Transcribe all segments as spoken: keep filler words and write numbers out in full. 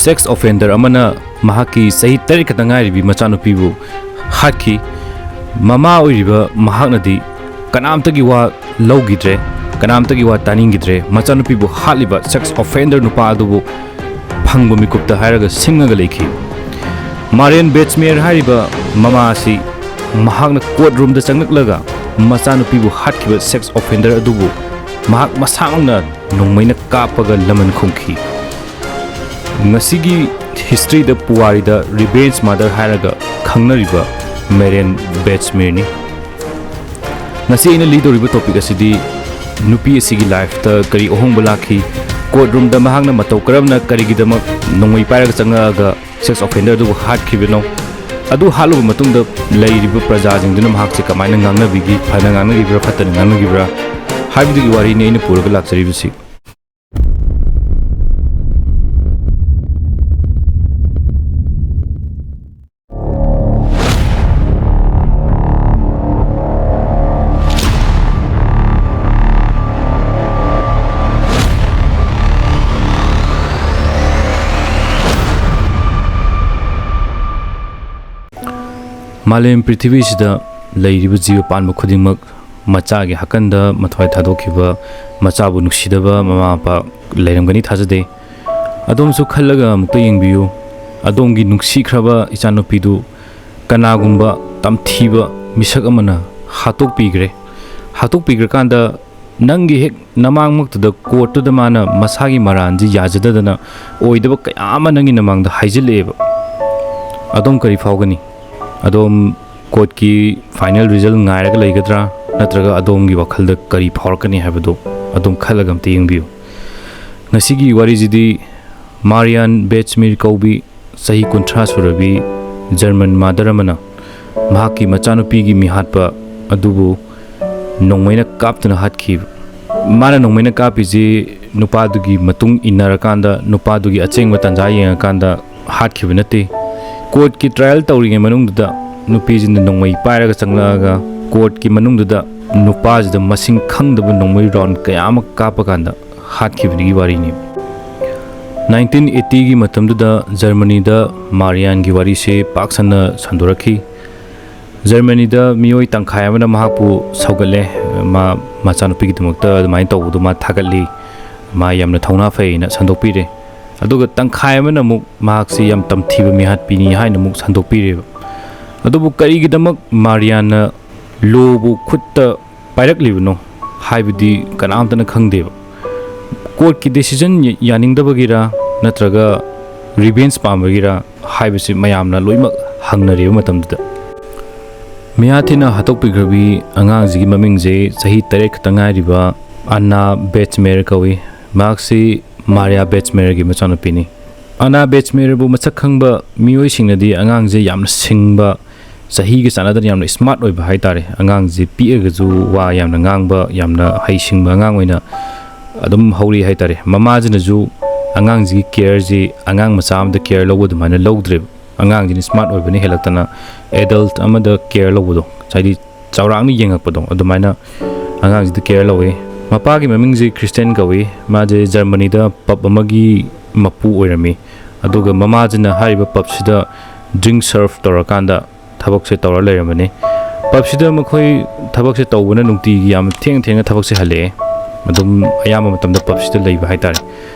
Sex ꯑꯣꯐꯦꯟꯗꯔ ꯑꯃꯅ ꯃꯍꯥꯛꯀꯤ ꯆꯍꯤ ꯇꯔꯦꯠ ꯈꯛꯇ ꯉꯥꯏꯔꯤꯕꯤ ꯃꯆꯥꯅꯨꯄꯤꯕꯨ ꯍꯥꯠꯈꯤ꯫ ꯃꯃꯥ ꯑꯣꯏꯔꯤꯕ ꯃꯍꯥꯛꯅꯗꯤ ꯀꯅꯥꯝꯇꯒꯤ ꯋꯥ ꯂꯧꯈꯤꯗ꯭ꯔꯦ, ꯀꯅꯥꯝꯇꯒꯤ ꯋꯥ ꯇꯥꯅꯤꯡꯈꯤꯗ꯭ꯔꯦ꯫ ꯃꯆꯥꯅꯨꯄꯤꯕꯨ ꯍꯥꯠꯂꯤꯕ ꯁꯦꯛꯁ ꯑꯣꯐꯦꯟꯗꯔ ꯅꯨꯄꯥ ꯑꯗꯨꯕꯨ ꯐꯪꯕ ꯃꯤꯀꯨꯞꯇ ꯍꯥꯏꯔꯒ ꯁꯤꯡꯉꯒ ꯂꯩꯈꯤ꯫ ꯃꯥꯔꯦꯟ ꯕꯦꯠꯁꯃꯤꯌꯔ ꯍꯥꯏꯔꯤꯕ ꯃꯃꯥ ꯑꯁꯤ ꯃꯍꯥꯛꯅ ꯀꯣꯔꯠ ꯔꯨꯝꯗ ꯆꯪꯂꯛꯂꯒ ꯃꯆꯥꯅꯨꯄꯤꯕꯨ ꯍꯥꯠꯈꯤꯕ ꯁꯦꯛꯁ ꯑꯣꯐꯦꯟꯗꯔ ꯑꯗꯨꯕꯨ ꯃꯍꯥꯛ ꯃꯁꯥꯃꯛꯅ ꯅꯣꯡꯃꯩꯅ ꯀꯥꯞꯄꯒ ꯂꯃꯟ ꯈꯨꯝꯈꯤ꯫ ꯉꯁꯤꯒꯤ ꯍꯤꯁꯇ꯭ꯔꯤꯗ ꯄꯨꯋꯥꯔꯤꯗ ꯔꯤꯚꯦꯟꯖ ꯃꯥꯗꯔ ꯍꯥꯏꯔꯒ ꯈꯪꯅꯔꯤꯕ ꯃꯦꯔꯦꯟ ꯕꯦꯠꯁꯃꯤꯔꯅꯤ꯫ ꯉꯁꯤ ꯑꯩꯅ ꯂꯤꯗꯧꯔꯤꯕ ꯇꯣꯄꯤꯛ ꯑꯁꯤꯗꯤ ꯅꯨꯄꯤ ꯑꯁꯤꯒꯤ ꯂꯥꯏꯐꯇ ꯀꯔꯤ ꯑꯍꯣꯡꯕ ꯂꯥꯛꯈꯤ, ꯀꯣꯔꯠ ꯔꯨꯝꯗ ꯃꯍꯥꯛꯅ ꯃꯇꯧ ꯀꯔꯝꯅ ꯀꯔꯤꯒꯤꯗꯃꯛ ꯅꯣꯡꯃꯩ ꯄꯥꯏꯔꯒ ꯆꯪꯉꯛꯑꯒ ꯁꯦꯛꯁ ꯑꯣꯐꯦꯟꯗꯔ ꯑꯗꯨꯕꯨ ꯍꯥꯠꯈꯤꯕꯅꯣ, ꯑꯗꯨ ꯍꯥꯠꯂꯨꯕ ꯃꯇꯨꯡꯗ ꯂꯩꯔꯤꯕ ꯄ꯭ꯔꯖꯥꯁꯤꯡꯗꯨꯅ ꯃꯍꯥꯛꯁꯦ ꯀꯃꯥꯏꯅ ꯉꯥꯡꯅꯕꯤꯈꯤ, ꯐꯅ ꯉꯥꯡꯅꯈꯤꯕ꯭ꯔꯥ, ꯐꯠꯇꯅ ꯉꯥꯡꯅꯈꯤꯕ꯭ꯔꯥ ꯍꯥꯏꯕꯗꯨꯒꯤ ꯋꯥꯔꯤꯅꯤ ꯑꯩꯅ ꯄꯨꯔꯒ ꯂꯥꯛꯆꯔꯤꯕꯁꯤ꯫ ꯃꯥꯂꯦꯝ ꯄ꯭ꯔꯤꯊꯤꯕꯤꯁꯤꯗ ꯂꯩꯔꯤꯕ ꯖꯤꯕ ꯄꯥꯟꯕ ꯈꯨꯗꯤꯡꯃꯛ ꯃꯆꯥꯒꯤ ꯍꯥꯀꯟꯗ ꯃꯊ꯭ꯋꯥꯏ ꯊꯥꯗꯣꯛꯈꯤꯕ, ꯃꯆꯥꯕꯨ ꯅꯨꯡꯁꯤꯗꯕ ꯃꯃꯥ ꯃꯄꯥ ꯂꯩꯔꯝꯒꯅꯤ ꯊꯥꯖꯗꯦ꯫ ꯑꯗꯣꯝꯁꯨ ꯈꯜꯂꯒ ꯑꯃꯨꯛꯇ ꯌꯦꯡꯕꯤꯌꯨ꯫ ꯑꯗꯣꯝꯒꯤ ꯅꯨꯡꯁꯤꯈ꯭ꯔꯕ ꯏꯆꯥꯅꯨꯄꯤꯗꯨ ꯀꯅꯥꯒꯨꯝꯕ ꯇꯝꯊꯤꯕ ꯃꯤꯁꯛ ꯑꯃꯅ ꯍꯥꯠꯇꯣꯛꯄꯤꯈ꯭ꯔꯦ꯫ ꯍꯥꯠꯇꯣꯛꯄꯤꯈ꯭ꯔꯀꯥꯟꯗ ꯅꯪꯒꯤ ꯍꯦꯛ ꯅꯃꯥꯡꯃꯛꯇꯨꯗ ꯀꯣꯔꯠꯇꯨꯗ ꯃꯥꯅ ꯃꯁꯥꯒꯤ ꯃꯔꯥꯟꯁꯤ ꯌꯥꯖꯗꯗꯅ ꯑꯣꯏꯗꯕ ꯀꯌꯥ ꯑꯃ ꯅꯪꯒꯤ ꯅꯃꯥꯡꯗ ꯍꯥꯏꯖꯤꯜꯂꯛꯑꯦꯕ꯫ ꯑꯗꯣꯝ ꯀꯔꯤ ꯐꯥꯎꯒꯅꯤ? ꯑꯗꯣꯝ ꯀꯣꯔꯠꯀꯤ ꯐꯥꯏꯅꯦꯜ ꯔꯤꯖꯜ ꯉꯥꯏꯔꯒ ꯂꯩꯒꯗ꯭ꯔꯥ, ꯅꯠꯇ꯭ꯔꯒ ꯑꯗꯣꯝꯒꯤ ꯋꯥꯈꯜꯗ ꯀꯔꯤ ꯐꯥꯎꯔꯛꯀꯅꯤ ꯍꯥꯏꯕꯗꯨ ꯑꯗꯨꯝ ꯈꯜꯂꯒ ꯑꯝꯇ ꯌꯦꯡꯕꯤꯌꯨ꯫ ꯉꯁꯤꯒꯤ ꯋꯥꯔꯤꯁꯤꯗꯤ ꯃꯥꯔꯤꯌꯥꯟ ꯕꯦꯠꯁꯃꯤꯔ ꯀꯧꯕꯤ ꯆꯍꯤ ꯀꯨꯟꯊ꯭ꯔꯥ ꯁꯨꯔꯕꯤ ꯖꯔꯃꯟ ꯃꯥꯗꯔ ꯑꯃꯅ ꯃꯍꯥꯛꯀꯤ ꯃꯆꯥꯅꯨꯄꯤꯒꯤ ꯃꯤꯍꯥꯠꯄ ꯑꯗꯨꯕꯨ ꯅꯣꯡꯃꯩꯅ ꯀꯥꯞꯇꯨꯅ ꯍꯥꯠꯈꯤꯕ꯫ ꯃꯥꯅ ꯅꯣꯡꯃꯩꯅ ꯀꯥꯞꯄꯤꯁꯤ ꯅꯨꯄꯥꯗꯨꯒꯤ ꯃꯇꯨꯡ ꯏꯟꯅꯔꯀꯥꯟꯗ, ꯅꯨꯄꯥꯗꯨꯒꯤ ꯑꯆꯦꯡꯕ ꯇꯥꯟꯖꯥ ꯌꯦꯡꯉꯀꯥꯟꯗ ꯍꯥꯠꯈꯤꯕ ꯅꯠꯇꯦ꯫ ꯀꯣꯔꯠꯀꯤ ꯇ꯭ꯔꯥꯏꯌꯦꯜ ꯇꯧꯔꯤꯉꯩ ꯃꯅꯨꯡꯗꯨꯗ ꯅꯨꯄꯤꯁꯤꯅ ꯅꯣꯡꯃꯩ ꯄꯥꯏꯔꯒ ꯆꯪꯂꯛꯑꯒ ꯀꯣꯔꯠꯀꯤ ꯃꯅꯨꯡꯗꯨꯗ ꯅꯨꯄꯥꯁꯤꯗ ꯃꯁꯤꯡ ꯈꯪꯗꯕ ꯅꯣꯡꯃꯩ ꯔꯥꯎꯟ ꯀꯌꯥ ꯑꯃ ꯀꯥꯞꯄ ꯀꯥꯟꯗ ꯍꯥꯠꯈꯤꯕꯗꯨꯒꯤ ꯋꯥꯔꯤꯅꯤ꯫ ꯅꯥꯏꯟꯇꯤꯟ ꯑꯩꯠꯇꯤꯒꯤ ꯃꯇꯝꯗꯨꯗ ꯖꯔꯃꯅꯤꯗ ꯃꯥꯔꯤꯌꯥꯟꯒꯤ ꯋꯥꯔꯤꯁꯤ ꯄꯥꯛ ꯁꯟꯅ ꯁꯟꯗꯣꯔꯛꯈꯤ꯫ ꯖꯔꯃꯅꯤꯗ ꯃꯤꯑꯣꯏ ꯇꯪꯈꯥꯏ ꯑꯃꯅ ꯃꯍꯥꯛꯄꯨ ꯁꯧꯒꯠꯂꯦ꯫ ꯃꯥ ꯃꯆꯥꯅꯨꯄꯤꯒꯤꯗꯃꯛꯇ ꯑꯗꯨꯃꯥꯏꯅ ꯇꯧꯕꯗꯨ ꯃꯥ ꯊꯥꯒꯠꯂꯤ꯫ ꯃꯥ ꯌꯥꯝꯅ ꯊꯧꯅꯥ ꯐꯩꯅ ꯁꯟꯗꯣꯛꯄꯤꯔꯦ꯫ ꯑꯗꯨꯒ ꯇꯪꯈꯥꯏ ꯑꯃꯅ ꯑꯃꯨꯛ ꯃꯍꯥꯛꯁꯤ ꯌꯥꯝ ꯇꯝꯊꯤꯕ ꯃꯤꯍꯥꯠꯄꯤꯅꯤ ꯍꯥꯏꯅ ꯑꯃꯨꯛ ꯁꯟꯗꯣꯛꯄꯤꯔꯦꯕ꯫ ꯑꯗꯨꯕꯨ ꯀꯔꯤꯒꯤꯗꯃꯛ ꯃꯥꯔꯤꯌꯥꯟꯅ ꯂꯣꯕꯨ ꯈꯨꯠꯇ ꯄꯥꯏꯔꯛꯂꯤꯕꯅꯣ ꯍꯥꯏꯕꯗꯤ ꯀꯅꯥꯝꯇꯅ ꯈꯪꯗꯦꯕ꯫ ꯀꯣꯔꯠꯀꯤ ꯗꯤꯁꯤꯖꯟ ꯌꯥꯅꯤꯡꯗꯕꯒꯤꯔ ꯅꯠꯇ꯭ꯔꯒ ꯔꯤꯚꯦꯟꯖ ꯄꯥꯝꯕꯒꯤꯔ ꯍꯥꯏꯕꯁꯤ ꯃꯌꯥꯝꯅ ꯂꯣꯏꯅꯃꯛ ꯍꯪꯅꯔꯤꯕ ꯃꯇꯝꯗꯨꯗ, ꯃꯤꯍꯥꯠ ꯊꯤꯅ ꯍꯥꯠꯇꯣꯛꯄꯤꯈ꯭ꯔꯕꯤ ꯑꯉꯥꯡꯁꯤꯒꯤ ꯃꯃꯤꯡꯁꯦ ꯆꯍꯤ ꯇꯔꯦꯠ ꯈꯛꯇ ꯉꯥꯏꯔꯤꯕ ꯑꯅꯥ ꯕꯦꯠꯁꯃꯦꯔ ꯀꯧꯏ꯫ ꯃꯍꯥꯛꯁꯤ ꯃꯥꯔꯤꯌꯥ ꯕꯦꯠꯁꯃꯦꯔꯒꯤ ꯃꯆꯥꯅꯨꯄꯤꯅꯤ꯫ ꯑꯅꯥ ꯕꯦꯠꯁꯃꯦꯔꯕꯨ ꯃꯁꯛ ꯈꯪꯕ ꯃꯤꯑꯣꯏꯁꯤꯡꯅꯗꯤ ꯑꯉꯥꯡꯁꯦ ꯌꯥꯝꯅ ꯁꯤꯡꯕ, ꯆꯍꯤꯒ ꯆꯥꯟꯅꯗꯅ ꯌꯥꯝꯅ ꯁ꯭ꯃꯥꯔꯠ ꯑꯣꯏꯕ ꯍꯥꯏꯇꯥꯔꯦ꯫ ꯑꯉꯥꯡꯁꯦ ꯄꯤꯛꯑꯒꯁꯨ ꯋꯥ ꯌꯥꯝꯅ ꯉꯥꯡꯕ, ꯌꯥꯝꯅ ꯍꯩꯁꯤꯡꯕ ꯑꯉꯥꯡ ꯑꯣꯏꯅ ꯑꯗꯨꯝ ꯍꯧꯔꯛꯏ ꯍꯥꯏꯇꯥꯔꯦ꯫ ꯃꯃꯥꯁꯤꯅꯁꯨ ꯑꯉꯥꯡꯁꯤꯒꯤ ꯀꯦꯌꯔꯁꯤ ꯑꯉꯥꯡ ꯃꯆꯥ ꯑꯃꯗ ꯀꯦꯌꯔ ꯂꯧꯕ ꯑꯗꯨꯃꯥꯏꯅ ꯂꯧꯗ꯭ꯔꯦꯕ꯫ ꯑꯉꯥꯡꯁꯤꯅ ꯁ꯭ꯃꯥꯔꯠ ꯑꯣꯏꯕꯅ ꯍꯦꯜꯂꯛꯇꯅ ꯑꯦꯗꯜꯠ ꯑꯃꯗ ꯀꯦꯌꯔ ꯂꯧꯕꯗꯣ, ꯍꯥꯏꯗꯤ ꯆꯥꯎꯔꯥꯛꯅ ꯌꯦꯡꯉꯛꯄꯗꯣ, ꯑꯗꯨꯃꯥꯏꯅ ꯑꯉꯥꯡꯁꯤꯗ ꯀꯦꯌꯔ ꯂꯧꯋꯤ꯫ ꯃꯄꯥꯒꯤ ꯃꯃꯤꯡꯁꯤ ꯈ꯭ꯔꯤꯁꯇꯦꯟ ꯀꯧꯏ꯫ ꯃꯥꯁꯦ ꯖꯔꯃꯅꯤꯗ ꯄꯕ ꯑꯃꯒꯤ ꯃꯄꯨ ꯑꯣꯏꯔꯝꯃꯤ꯫ ꯑꯗꯨꯒ ꯃꯃꯥꯁꯤꯅ ꯍꯥꯏꯔꯤꯕ ꯄꯕꯁꯤꯗ ꯗ꯭ꯔꯤꯡ ꯁꯔꯚ ꯇꯧꯔꯀꯥꯟꯗ ꯊꯕꯛꯁꯦ ꯇꯧꯔ ꯂꯩꯔꯝꯕꯅꯤ꯫ ꯄꯕꯁꯤꯗ ꯃꯈꯣꯏ ꯊꯕꯛꯁꯦ ꯇꯧꯕꯅ ꯅꯨꯡꯇꯤꯒꯤ ꯌꯥꯝ ꯊꯦꯡ ꯊꯦꯡꯅ ꯊꯕꯛꯁꯦ ꯍꯜꯂꯛꯑꯦ꯫ ꯑꯗꯨꯝ ꯑꯌꯥꯝꯕ ꯃꯇꯝꯗ ꯄꯕꯁꯤꯗ ꯂꯩꯕ ꯍꯥꯏꯇꯥꯔꯦ꯫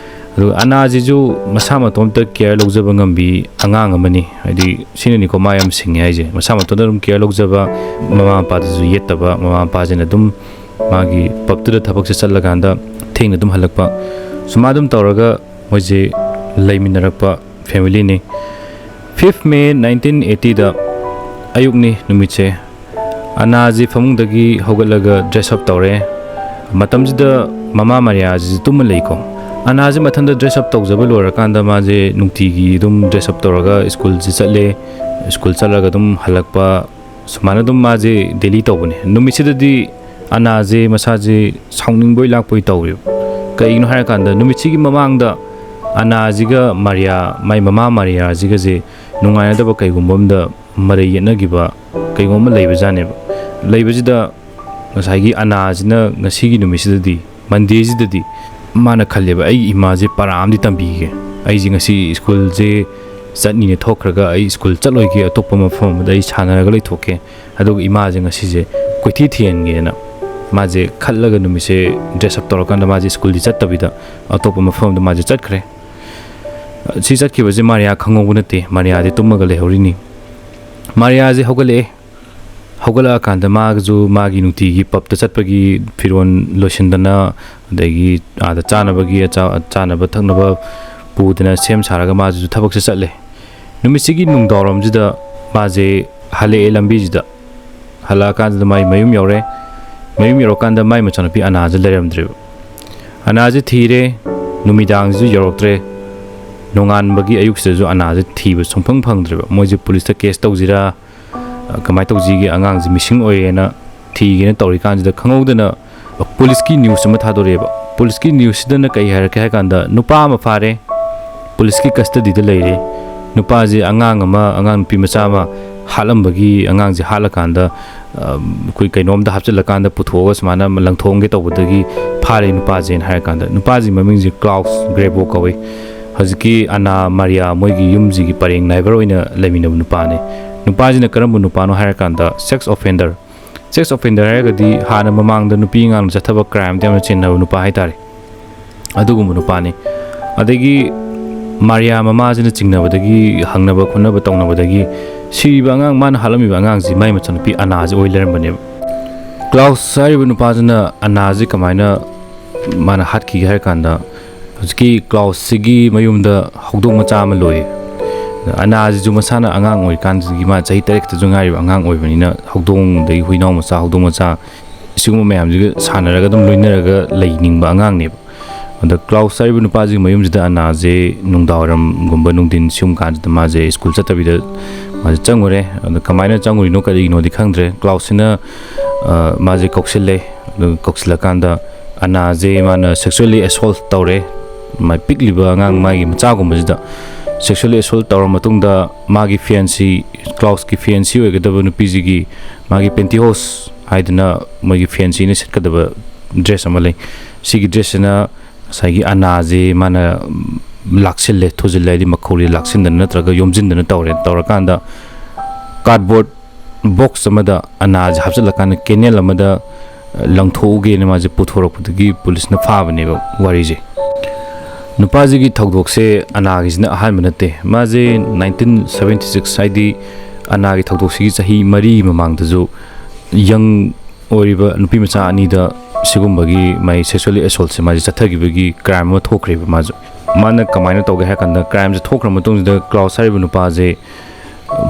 ꯑꯗꯨꯒ ꯑꯅꯥꯁꯤꯁꯨ ꯃꯁꯥ ꯃꯇꯣꯝꯇ ꯀꯦꯌꯔ ꯂꯧꯖꯕ ꯉꯝꯕꯤ ꯑꯉꯥꯡ ꯑꯃꯅꯤ꯫ ꯍꯥꯏꯗꯤ ꯁꯤꯅꯅꯤꯀꯣ ꯃꯥ ꯌꯥꯝ ꯁꯤꯡꯉꯦ ꯍꯥꯏꯁꯦ, ꯃꯁꯥ ꯃꯇꯣꯝꯇ ꯑꯗꯨꯝ ꯀꯦꯌꯔ ꯂꯧꯖꯕ, ꯃꯃꯥ ꯃꯄꯥꯗꯁꯨ ꯌꯦꯠꯇꯕ, ꯃꯃꯥ ꯃꯄꯥꯁꯤꯅ ꯑꯗꯨꯝ ꯃꯥꯒꯤ ꯄꯕꯇꯨꯗ ꯊꯕꯛꯁꯦ ꯆꯠꯂꯀꯥꯟꯗ ꯊꯦꯡꯅ ꯑꯗꯨꯝ ꯍꯜꯂꯛꯄ, ꯁꯨꯃꯥꯏꯅ ꯑꯗꯨꯝ ꯇꯧꯔꯒ ꯃꯣꯏꯁꯦ ꯂꯩꯃꯤꯟꯅꯔꯛꯄ ꯐꯦꯃꯤꯂꯤꯅꯤ꯫ ꯐꯤꯐ ꯃꯦ ꯅꯥꯏꯟꯇꯤꯟ ꯑꯩꯠꯇꯤꯗ ꯑꯌꯨꯛꯅꯤ ꯅꯨꯃꯤꯠꯁꯦ꯫ ꯑꯅꯥꯁꯤ ꯐꯃꯨꯡꯗꯒꯤ ꯍꯧꯒꯠꯂꯒ ꯗ꯭ꯔꯦꯁ ꯑꯞ ꯇꯧꯔꯦ꯫ ꯃꯇꯝꯁꯤꯗ ꯃꯃꯥ ꯃꯥꯔꯤꯌꯥꯁꯤꯁꯨ ꯇꯨꯝꯃ ꯂꯩꯀꯣ꯫ ꯑꯅꯥꯁꯤ ꯃꯊꯟꯇ ꯗ꯭ꯔꯦꯁ ꯑꯞ ꯇꯧꯖꯕ ꯂꯣꯏꯔꯀꯥꯟꯗ ꯃꯥꯁꯦ ꯅꯨꯡꯇꯤꯒꯤ ꯑꯗꯨꯝ ꯗ꯭ꯔꯦꯁ ꯑꯞ ꯇꯧꯔꯒ ꯁ꯭ꯀꯨꯜꯁꯤ ꯆꯠꯂꯦ꯫ ꯁ꯭ꯀꯨꯜ ꯆꯠꯂꯒ ꯑꯗꯨꯝ ꯍꯜꯂꯛꯄ, ꯁꯨꯃꯥꯏꯅ ꯑꯗꯨꯝ ꯃꯥꯁꯦ ꯗꯦꯂꯤ ꯇꯧꯕꯅꯦ꯫ ꯅꯨꯃꯤꯠꯁꯤꯗꯗꯤ ꯑꯅꯥꯁꯦ ꯃꯁꯥꯁꯦ ꯁꯥꯎꯅꯤꯡꯕꯣꯏ ꯂꯥꯛꯄꯣꯏ ꯇꯧꯋꯦꯕ꯫ ꯀꯩꯒꯤꯅꯣ ꯍꯥꯏꯔꯀꯥꯟꯗ ꯅꯨꯃꯤꯠꯁꯤꯒꯤ ꯃꯃꯥꯡꯗ ꯑꯅꯥꯁꯤꯒ ꯃꯥꯔꯤꯌꯥ, ꯃꯥꯏ ꯃꯃꯥ ꯃꯥꯔꯤꯌꯥꯁꯤꯒꯁꯦ ꯅꯨꯡꯉꯥꯏꯅꯗꯕ ꯀꯩꯒꯨꯝꯕ ꯑꯝꯗ ꯃꯔꯩ ꯌꯦꯠꯅꯈꯤꯕ ꯀꯩꯒꯨꯝꯕ ꯑꯃ ꯂꯩꯕꯖꯥꯠꯅꯦꯕ꯫ ꯂꯩꯕꯁꯤꯗ ꯉꯁꯥꯏꯒꯤ ꯑꯅꯥꯁꯤꯅ ꯉꯁꯤꯒꯤ ꯅꯨꯃꯤꯠꯁꯤꯗꯗꯤ, ꯃꯟꯗꯦꯁꯤꯗꯗꯤ ꯃꯥꯅ ꯈꯜꯂꯦꯕ, "ꯑꯩꯒꯤ ꯏꯃꯥꯁꯦ ꯄꯔꯥ ꯑꯃꯗꯤ ꯇꯝꯕꯤꯒꯦ, ꯑꯩꯁꯦ ꯉꯁꯤ ꯁ꯭ꯀꯨꯜꯁꯦ ꯆꯠꯅꯤꯅ ꯊꯣꯛꯈ꯭ꯔꯒ ꯑꯩ ꯁ꯭ꯀꯨꯜ ꯆꯠꯂꯣꯏꯒꯦ, ꯑꯇꯣꯞꯄ ꯃꯐꯝ ꯑꯃꯗ ꯑꯩ ꯁꯥꯟꯅꯔꯒ ꯂꯩꯊꯣꯛꯀꯦ, ꯑꯗꯨꯒ ꯏꯃꯥꯁꯦ ꯉꯁꯤꯁꯦ ꯀꯣꯏꯊꯤ ꯊꯤꯍꯟꯒꯦꯅ" ꯃꯥꯁꯦ ꯈꯜꯂꯒ ꯅꯨꯃꯤꯠꯁꯦ dress up ꯇꯧꯔꯀꯥꯟꯗ ꯃꯥꯁꯦ ꯁ꯭ꯀꯨꯜꯗꯤ ꯆꯠꯇꯕꯤꯗ ꯑꯇꯣꯞꯄ ꯃꯐꯝ ꯑꯃꯗ ꯃꯥꯁꯦ ꯆꯠꯈ꯭ꯔꯦ꯫ ꯁꯤ ꯆꯠꯈꯤꯕꯁꯦ ꯃꯥꯔꯤꯌꯥ ꯈꯪꯍꯧꯕ ꯅꯠꯇꯦ꯫ ꯃꯥꯔꯤꯌꯥꯁꯦ ꯇꯨꯝꯃꯒ ꯂꯩꯍꯧꯔꯤꯅꯤ꯫ ꯃꯥꯔꯤꯌꯥꯁꯦ ꯍꯧꯒꯠꯂꯛꯑꯦ꯫ ꯍꯧꯒꯠꯂꯛꯑꯀꯥꯟꯗ ꯃꯥꯁꯨ ꯃꯥꯒꯤ ꯅꯨꯡꯇꯤꯒꯤ ꯄꯞꯇ ꯆꯠꯄꯒꯤ ꯐꯤꯔꯣꯜ ꯂꯣꯏꯁꯤꯟꯗꯅ, ꯑꯗꯒꯤ ꯑꯥꯗ ꯆꯥꯅꯕꯒꯤ ꯑꯆꯥ-, ꯆꯥꯅꯕ ꯊꯛꯅꯕ ꯄꯨꯗꯅ ꯁꯦꯝ ꯁꯥꯔꯒ ꯃꯥꯁꯨ ꯊꯕꯛꯁꯦ ꯆꯠꯂꯦ꯫ ꯅꯨꯃꯤꯠꯁꯤꯒꯤ ꯅꯨꯡꯗꯥꯡꯋꯥꯏꯔꯝꯁꯤꯗ ꯃꯥꯁꯦ ꯍꯜꯂꯛꯑꯦ ꯂꯝꯕꯤꯁꯤꯗ꯫ ꯍꯜꯂꯛꯑꯀꯥꯟꯁꯤꯗ ꯃꯥꯏ ꯃꯌꯨꯝ ꯌꯧꯔꯦ꯫ ꯃꯌꯨꯝ ꯌꯧꯔꯀꯥꯟꯗ ꯃꯥꯏ ꯃꯆꯥꯅꯨꯄꯤ ꯑꯅꯥꯁꯦ ꯂꯩꯔꯝꯗ꯭ꯔꯦꯕ꯫ ꯑꯅꯥꯁꯦ ꯊꯤꯔꯦ, ꯅꯨꯃꯤꯗꯥꯡꯁꯤꯁꯨ ꯌꯧꯔꯛꯇ꯭ꯔꯦ꯫ ꯅꯣꯡꯉꯥꯟꯕꯒꯤ ꯑꯌꯨꯛꯁꯤꯗꯁꯨ ꯑꯅꯥꯁꯦ ꯊꯤꯕ ꯁꯨꯡꯐꯪ ꯐꯪꯗ꯭ꯔꯦꯕ꯫ ꯃꯣꯏꯁꯦ ꯄꯨꯂꯤꯁꯇ case ꯇꯧꯁꯤꯔꯥ, ꯑ, ꯀꯃꯥꯏꯅ ꯇꯧꯁꯤꯒꯦ, ꯑꯉꯥꯡꯁꯦ missing ꯑꯣꯏꯔꯦꯅ ꯊꯤꯒꯦꯅ ꯇꯧꯔꯤꯀꯥꯟꯁꯤꯗ ꯈꯪꯍꯧꯗꯅ ꯄꯨꯂꯤꯁꯀꯤ news ꯑꯃ ꯊꯥꯗꯣꯔꯛꯑꯦꯕ꯫ ꯄꯨꯂꯤꯁꯀꯤ newsꯁꯤꯗꯅ ꯀꯩ ꯍꯥꯏꯔꯛꯀꯦ ꯍꯥꯏ ꯀꯥꯟꯗ, ꯅꯨꯄꯥ ꯑꯃ ꯐꯥꯔꯦ, ꯄꯨꯂꯤꯁꯀꯤ custodyꯗ ꯂꯩꯔꯦ꯫ ꯅꯨꯄꯥꯁꯦ ꯑꯉꯥꯡ ꯑꯃ, ꯑꯉꯥꯡ ꯅꯨꯄꯤ ꯃꯆꯥ ꯑꯃ ꯍꯥꯠꯂꯝꯕꯒꯤ, ꯑꯉꯥꯡꯁꯦ ꯍꯥꯠꯂꯀꯥꯟꯗ, ꯑ, ꯑꯩꯈꯣꯏ ꯀꯩꯅꯣꯝꯗ ꯍꯥꯞꯆꯤꯜꯂꯀꯥꯟꯗ ꯄꯨꯊꯣꯛꯑꯒ ꯁꯨꯃꯥꯏꯅ ꯂꯪꯊꯣꯛꯑꯝꯒꯦ ꯇꯧꯕꯗꯒꯤ ꯐꯥꯔꯦ ꯅꯨꯄꯥꯁꯦꯅ ꯍꯥꯏꯔꯀꯥꯟꯗ, ꯅꯨꯄꯥꯁꯤ ꯃꯃꯤꯡꯁꯦ ꯀ꯭ꯂꯥꯎꯁ ꯒ꯭ꯔꯦꯕꯣ ꯀꯧꯋꯤ꯫ ꯍꯧꯖꯤꯛꯀꯤ ꯑꯅꯥ ꯃꯥꯔꯤꯌꯥ ꯃꯣꯏꯒꯤ ꯌꯨꯝꯁꯤꯒꯤ ꯄꯔꯦꯡ neighbour ꯑꯣꯏꯅ ꯂꯩꯃꯤꯟꯅꯕ ꯅꯨꯄꯥꯅꯦ꯫ ꯅꯨꯄꯥꯁꯤꯅ ꯀꯔꯝꯕ ꯅꯨꯄꯥꯅꯣ ꯍꯥꯏꯔꯀꯥꯟꯗ, sex offender꯫ Sex offender ꯍꯥꯏꯔꯒꯗꯤ ꯍꯥꯟꯅ ꯃꯃꯥꯡꯗ ꯅꯨꯄꯤ ꯑꯉꯥꯡꯅ ꯆꯠꯊꯕ crimeꯗ ꯌꯥꯝꯅ ꯆꯤꯟꯅꯕ ꯅꯨꯄꯥ ꯍꯥꯏꯇꯥꯔꯦ꯫ ꯑꯗꯨꯒꯨꯝꯕ ꯅꯨꯄꯥꯅꯤ꯫ ꯑꯗꯒꯤ ꯃꯥꯔꯤꯌꯥ ꯃꯃꯥꯁꯤꯅ ꯆꯤꯡꯅꯕꯗꯒꯤ, ꯍꯪꯅꯕ ꯈꯣꯠꯅꯕ ꯇꯧꯅꯕꯗꯒꯤ, ꯁꯤꯔꯤꯕ ꯑꯉꯥꯡ, ꯃꯥꯅ ꯍꯥꯠꯂꯝꯃꯤꯕ ꯑꯉꯥꯡꯁꯤ ꯃꯥꯏ ꯃꯆꯥꯅꯨꯄꯤ ꯑꯅꯥꯁꯤ ꯑꯣꯏ ꯂꯩꯔꯝꯕꯅꯦꯕ꯫ ꯀ꯭ꯂꯥꯎꯁ ꯍꯥꯏꯔꯤꯕ ꯅꯨꯄꯥꯁꯤꯅ ꯑꯅꯥꯁꯤ ꯀꯃꯥꯏꯅ ꯃꯥꯅ ꯍꯥꯠꯈꯤꯒꯦ ꯍꯥꯏꯔ ꯀꯥꯟꯗ, ꯍꯧꯖꯤꯛꯀꯤ ꯀ꯭ꯂꯥꯎꯁꯁꯤꯒꯤ ꯃꯌꯨꯝꯗ ꯍꯧꯗꯣꯡ ꯃꯆꯥ ꯑꯃ ꯂꯣꯏꯌꯦ꯫ ꯑꯅꯥꯁꯤꯁꯨ ꯃꯁꯥꯅ ꯑꯉꯥꯡ ꯑꯣꯏꯔꯤꯀꯥꯟꯗꯒꯤ, ꯃꯥ ꯆꯍꯤ ꯇꯔꯦꯠ ꯈꯛꯇꯁꯨ ꯉꯥꯏꯔꯤꯕ ꯑꯉꯥꯡ ꯑꯣꯏꯕꯅꯤꯅ, ꯍꯧꯗꯣꯡ, ꯑꯗꯒꯤ ꯍꯨꯏꯅꯥꯎ ꯃꯆꯥ, ꯍꯧꯗꯣꯡ ꯃꯆꯥ, ꯁꯤꯒꯨꯝꯕ ꯃꯌꯥꯝꯁꯤꯒ ꯁꯥꯟꯅꯔꯒ ꯑꯗꯨꯝ ꯂꯣꯏꯅꯔꯒ ꯂꯩꯅꯤꯡꯕ ꯑꯉꯥꯡꯅꯦꯕ꯫ ꯑꯗ ꯀ꯭ꯂꯥꯎꯁ ꯍꯥꯏꯔꯤꯕ ꯅꯨꯄꯥꯁꯤꯒꯤ ꯃꯌꯨꯝꯁꯤꯗ ꯑꯅꯥꯁꯦ ꯅꯨꯡꯗꯥꯡꯋꯥꯏꯔꯝꯒꯨꯝꯕ, ꯅꯨꯡꯊꯤꯟ ꯁꯤꯒꯨꯝꯕ ꯀꯥꯟꯁꯤꯗ ꯃꯥꯁꯦ ꯁ꯭ꯀꯨꯜ ꯆꯠꯇꯕꯤꯗ ꯃꯥꯁꯦ ꯆꯪꯉꯨꯔꯦ꯫ ꯑꯗ ꯀꯃꯥꯏꯅ ꯆꯪꯉꯨꯔꯤꯅꯣ, ꯀꯔꯤꯒꯤꯅꯣꯗꯤ ꯈꯪꯗ꯭ꯔꯦ꯫ ꯀ꯭ꯂꯥꯎꯁꯁꯤꯅ, ꯑ, ꯃꯥꯁꯦ ꯀꯧꯁꯤꯜꯂꯦ꯫ ꯑꯗꯨ ꯀꯧꯁꯤꯜꯂꯀꯥꯟꯗ ꯑꯅꯥꯁꯦ ꯃꯥꯅ sexually assault ꯇꯧꯔꯦ꯫ ꯃꯥ ꯄꯤꯛꯂꯤꯕ ꯑꯉꯥꯡ, ꯃꯥꯒꯤ ꯃꯆꯥꯒꯨꯝꯕꯁꯤꯗ sexually assault ꯇꯧꯔ ꯃꯇꯨꯡꯗ, ꯃꯥꯒꯤ fiancée, ꯀ꯭ꯂꯥꯎꯁꯀꯤ fiancée ꯑꯣꯏꯒꯗꯕ ꯅꯨꯄꯤꯁꯤꯒꯤ ꯃꯥꯒꯤ pantyhose ꯍꯥꯏꯗꯅ ꯃꯣꯏꯒꯤ fianceeꯅ ꯁꯦꯠꯀꯗꯕ dress ꯑꯃ ꯂꯩ꯫ ꯁꯤꯒꯤ dressꯁꯤꯅ ꯉꯁꯥꯏꯒꯤ ꯑꯅꯥꯁꯦ ꯃꯥꯅ ꯂꯥꯛꯁꯤꯜꯂꯦ, ꯊꯨꯖꯤꯜꯂꯦ, ꯍꯥꯏꯗꯤ ꯃꯈꯧꯔꯤ ꯂꯥꯛꯁꯤꯟꯗꯅ ꯅꯠꯇ꯭ꯔꯒ ꯌꯣꯝꯁꯤꯟꯗꯅ ꯇꯧꯔꯦ꯫ ꯇꯧꯔꯀꯥꯟꯗ cardboard box ꯑꯃꯗ ꯑꯅꯥꯁꯦ ꯍꯥꯞꯆꯤꯜꯂꯀꯥꯟꯗ canal ꯑꯃꯗ ꯂꯪꯊꯣꯛꯎꯒꯦꯅ ꯃꯥꯁꯦ ꯄꯨꯊꯣꯔꯛꯄꯗꯒꯤ ꯄꯨꯂꯤꯁꯅ ꯐꯥꯕꯅꯦꯕ ꯋꯥꯔꯤꯁꯦ꯫ ꯅꯨꯄꯥꯁꯤꯒꯤ ꯊꯧꯗꯣꯛꯁꯦ ꯑꯅꯥꯒꯤꯁꯤꯅ ꯑꯍꯥꯟꯕ ꯅꯠꯇꯦ꯫ ꯃꯥꯁꯦ ꯅꯥꯏꯟꯇꯤꯟ ꯁꯕꯦꯟꯇꯤ ꯁꯤꯛꯁ, ꯍꯥꯏꯗꯤ ꯑꯅꯥꯒꯤ ꯊꯧꯗꯣꯛꯁꯤꯒꯤ ꯆꯍꯤ ꯃꯔꯤ ꯃꯃꯥꯡꯗꯁꯨ young ꯑꯣꯏꯔꯤꯕ ꯅꯨꯄꯤ ꯃꯆꯥ ꯑꯅꯤꯗ ꯁꯤꯒꯨꯝꯕꯒꯤ ꯃꯥꯒꯤ sexually assaultꯁꯦ ꯃꯥꯁꯦ ꯆꯠꯊꯈꯤꯕꯒꯤ crime ꯑꯃ ꯊꯣꯛꯈ꯭ꯔꯦꯕ꯫ ꯃꯥꯁꯨ, ꯃꯥꯅ ꯀꯃꯥꯏꯅ ꯇꯧꯒꯦ ꯍꯥꯏ ꯀꯥꯟꯗ, crimeꯁꯦ ꯊꯣꯛꯈ꯭ꯔ ꯃꯇꯨꯡꯁꯤꯗ ꯀ꯭ꯂꯥꯎꯁ ꯍꯥꯏꯔꯤꯕ ꯅꯨꯄꯥꯁꯦ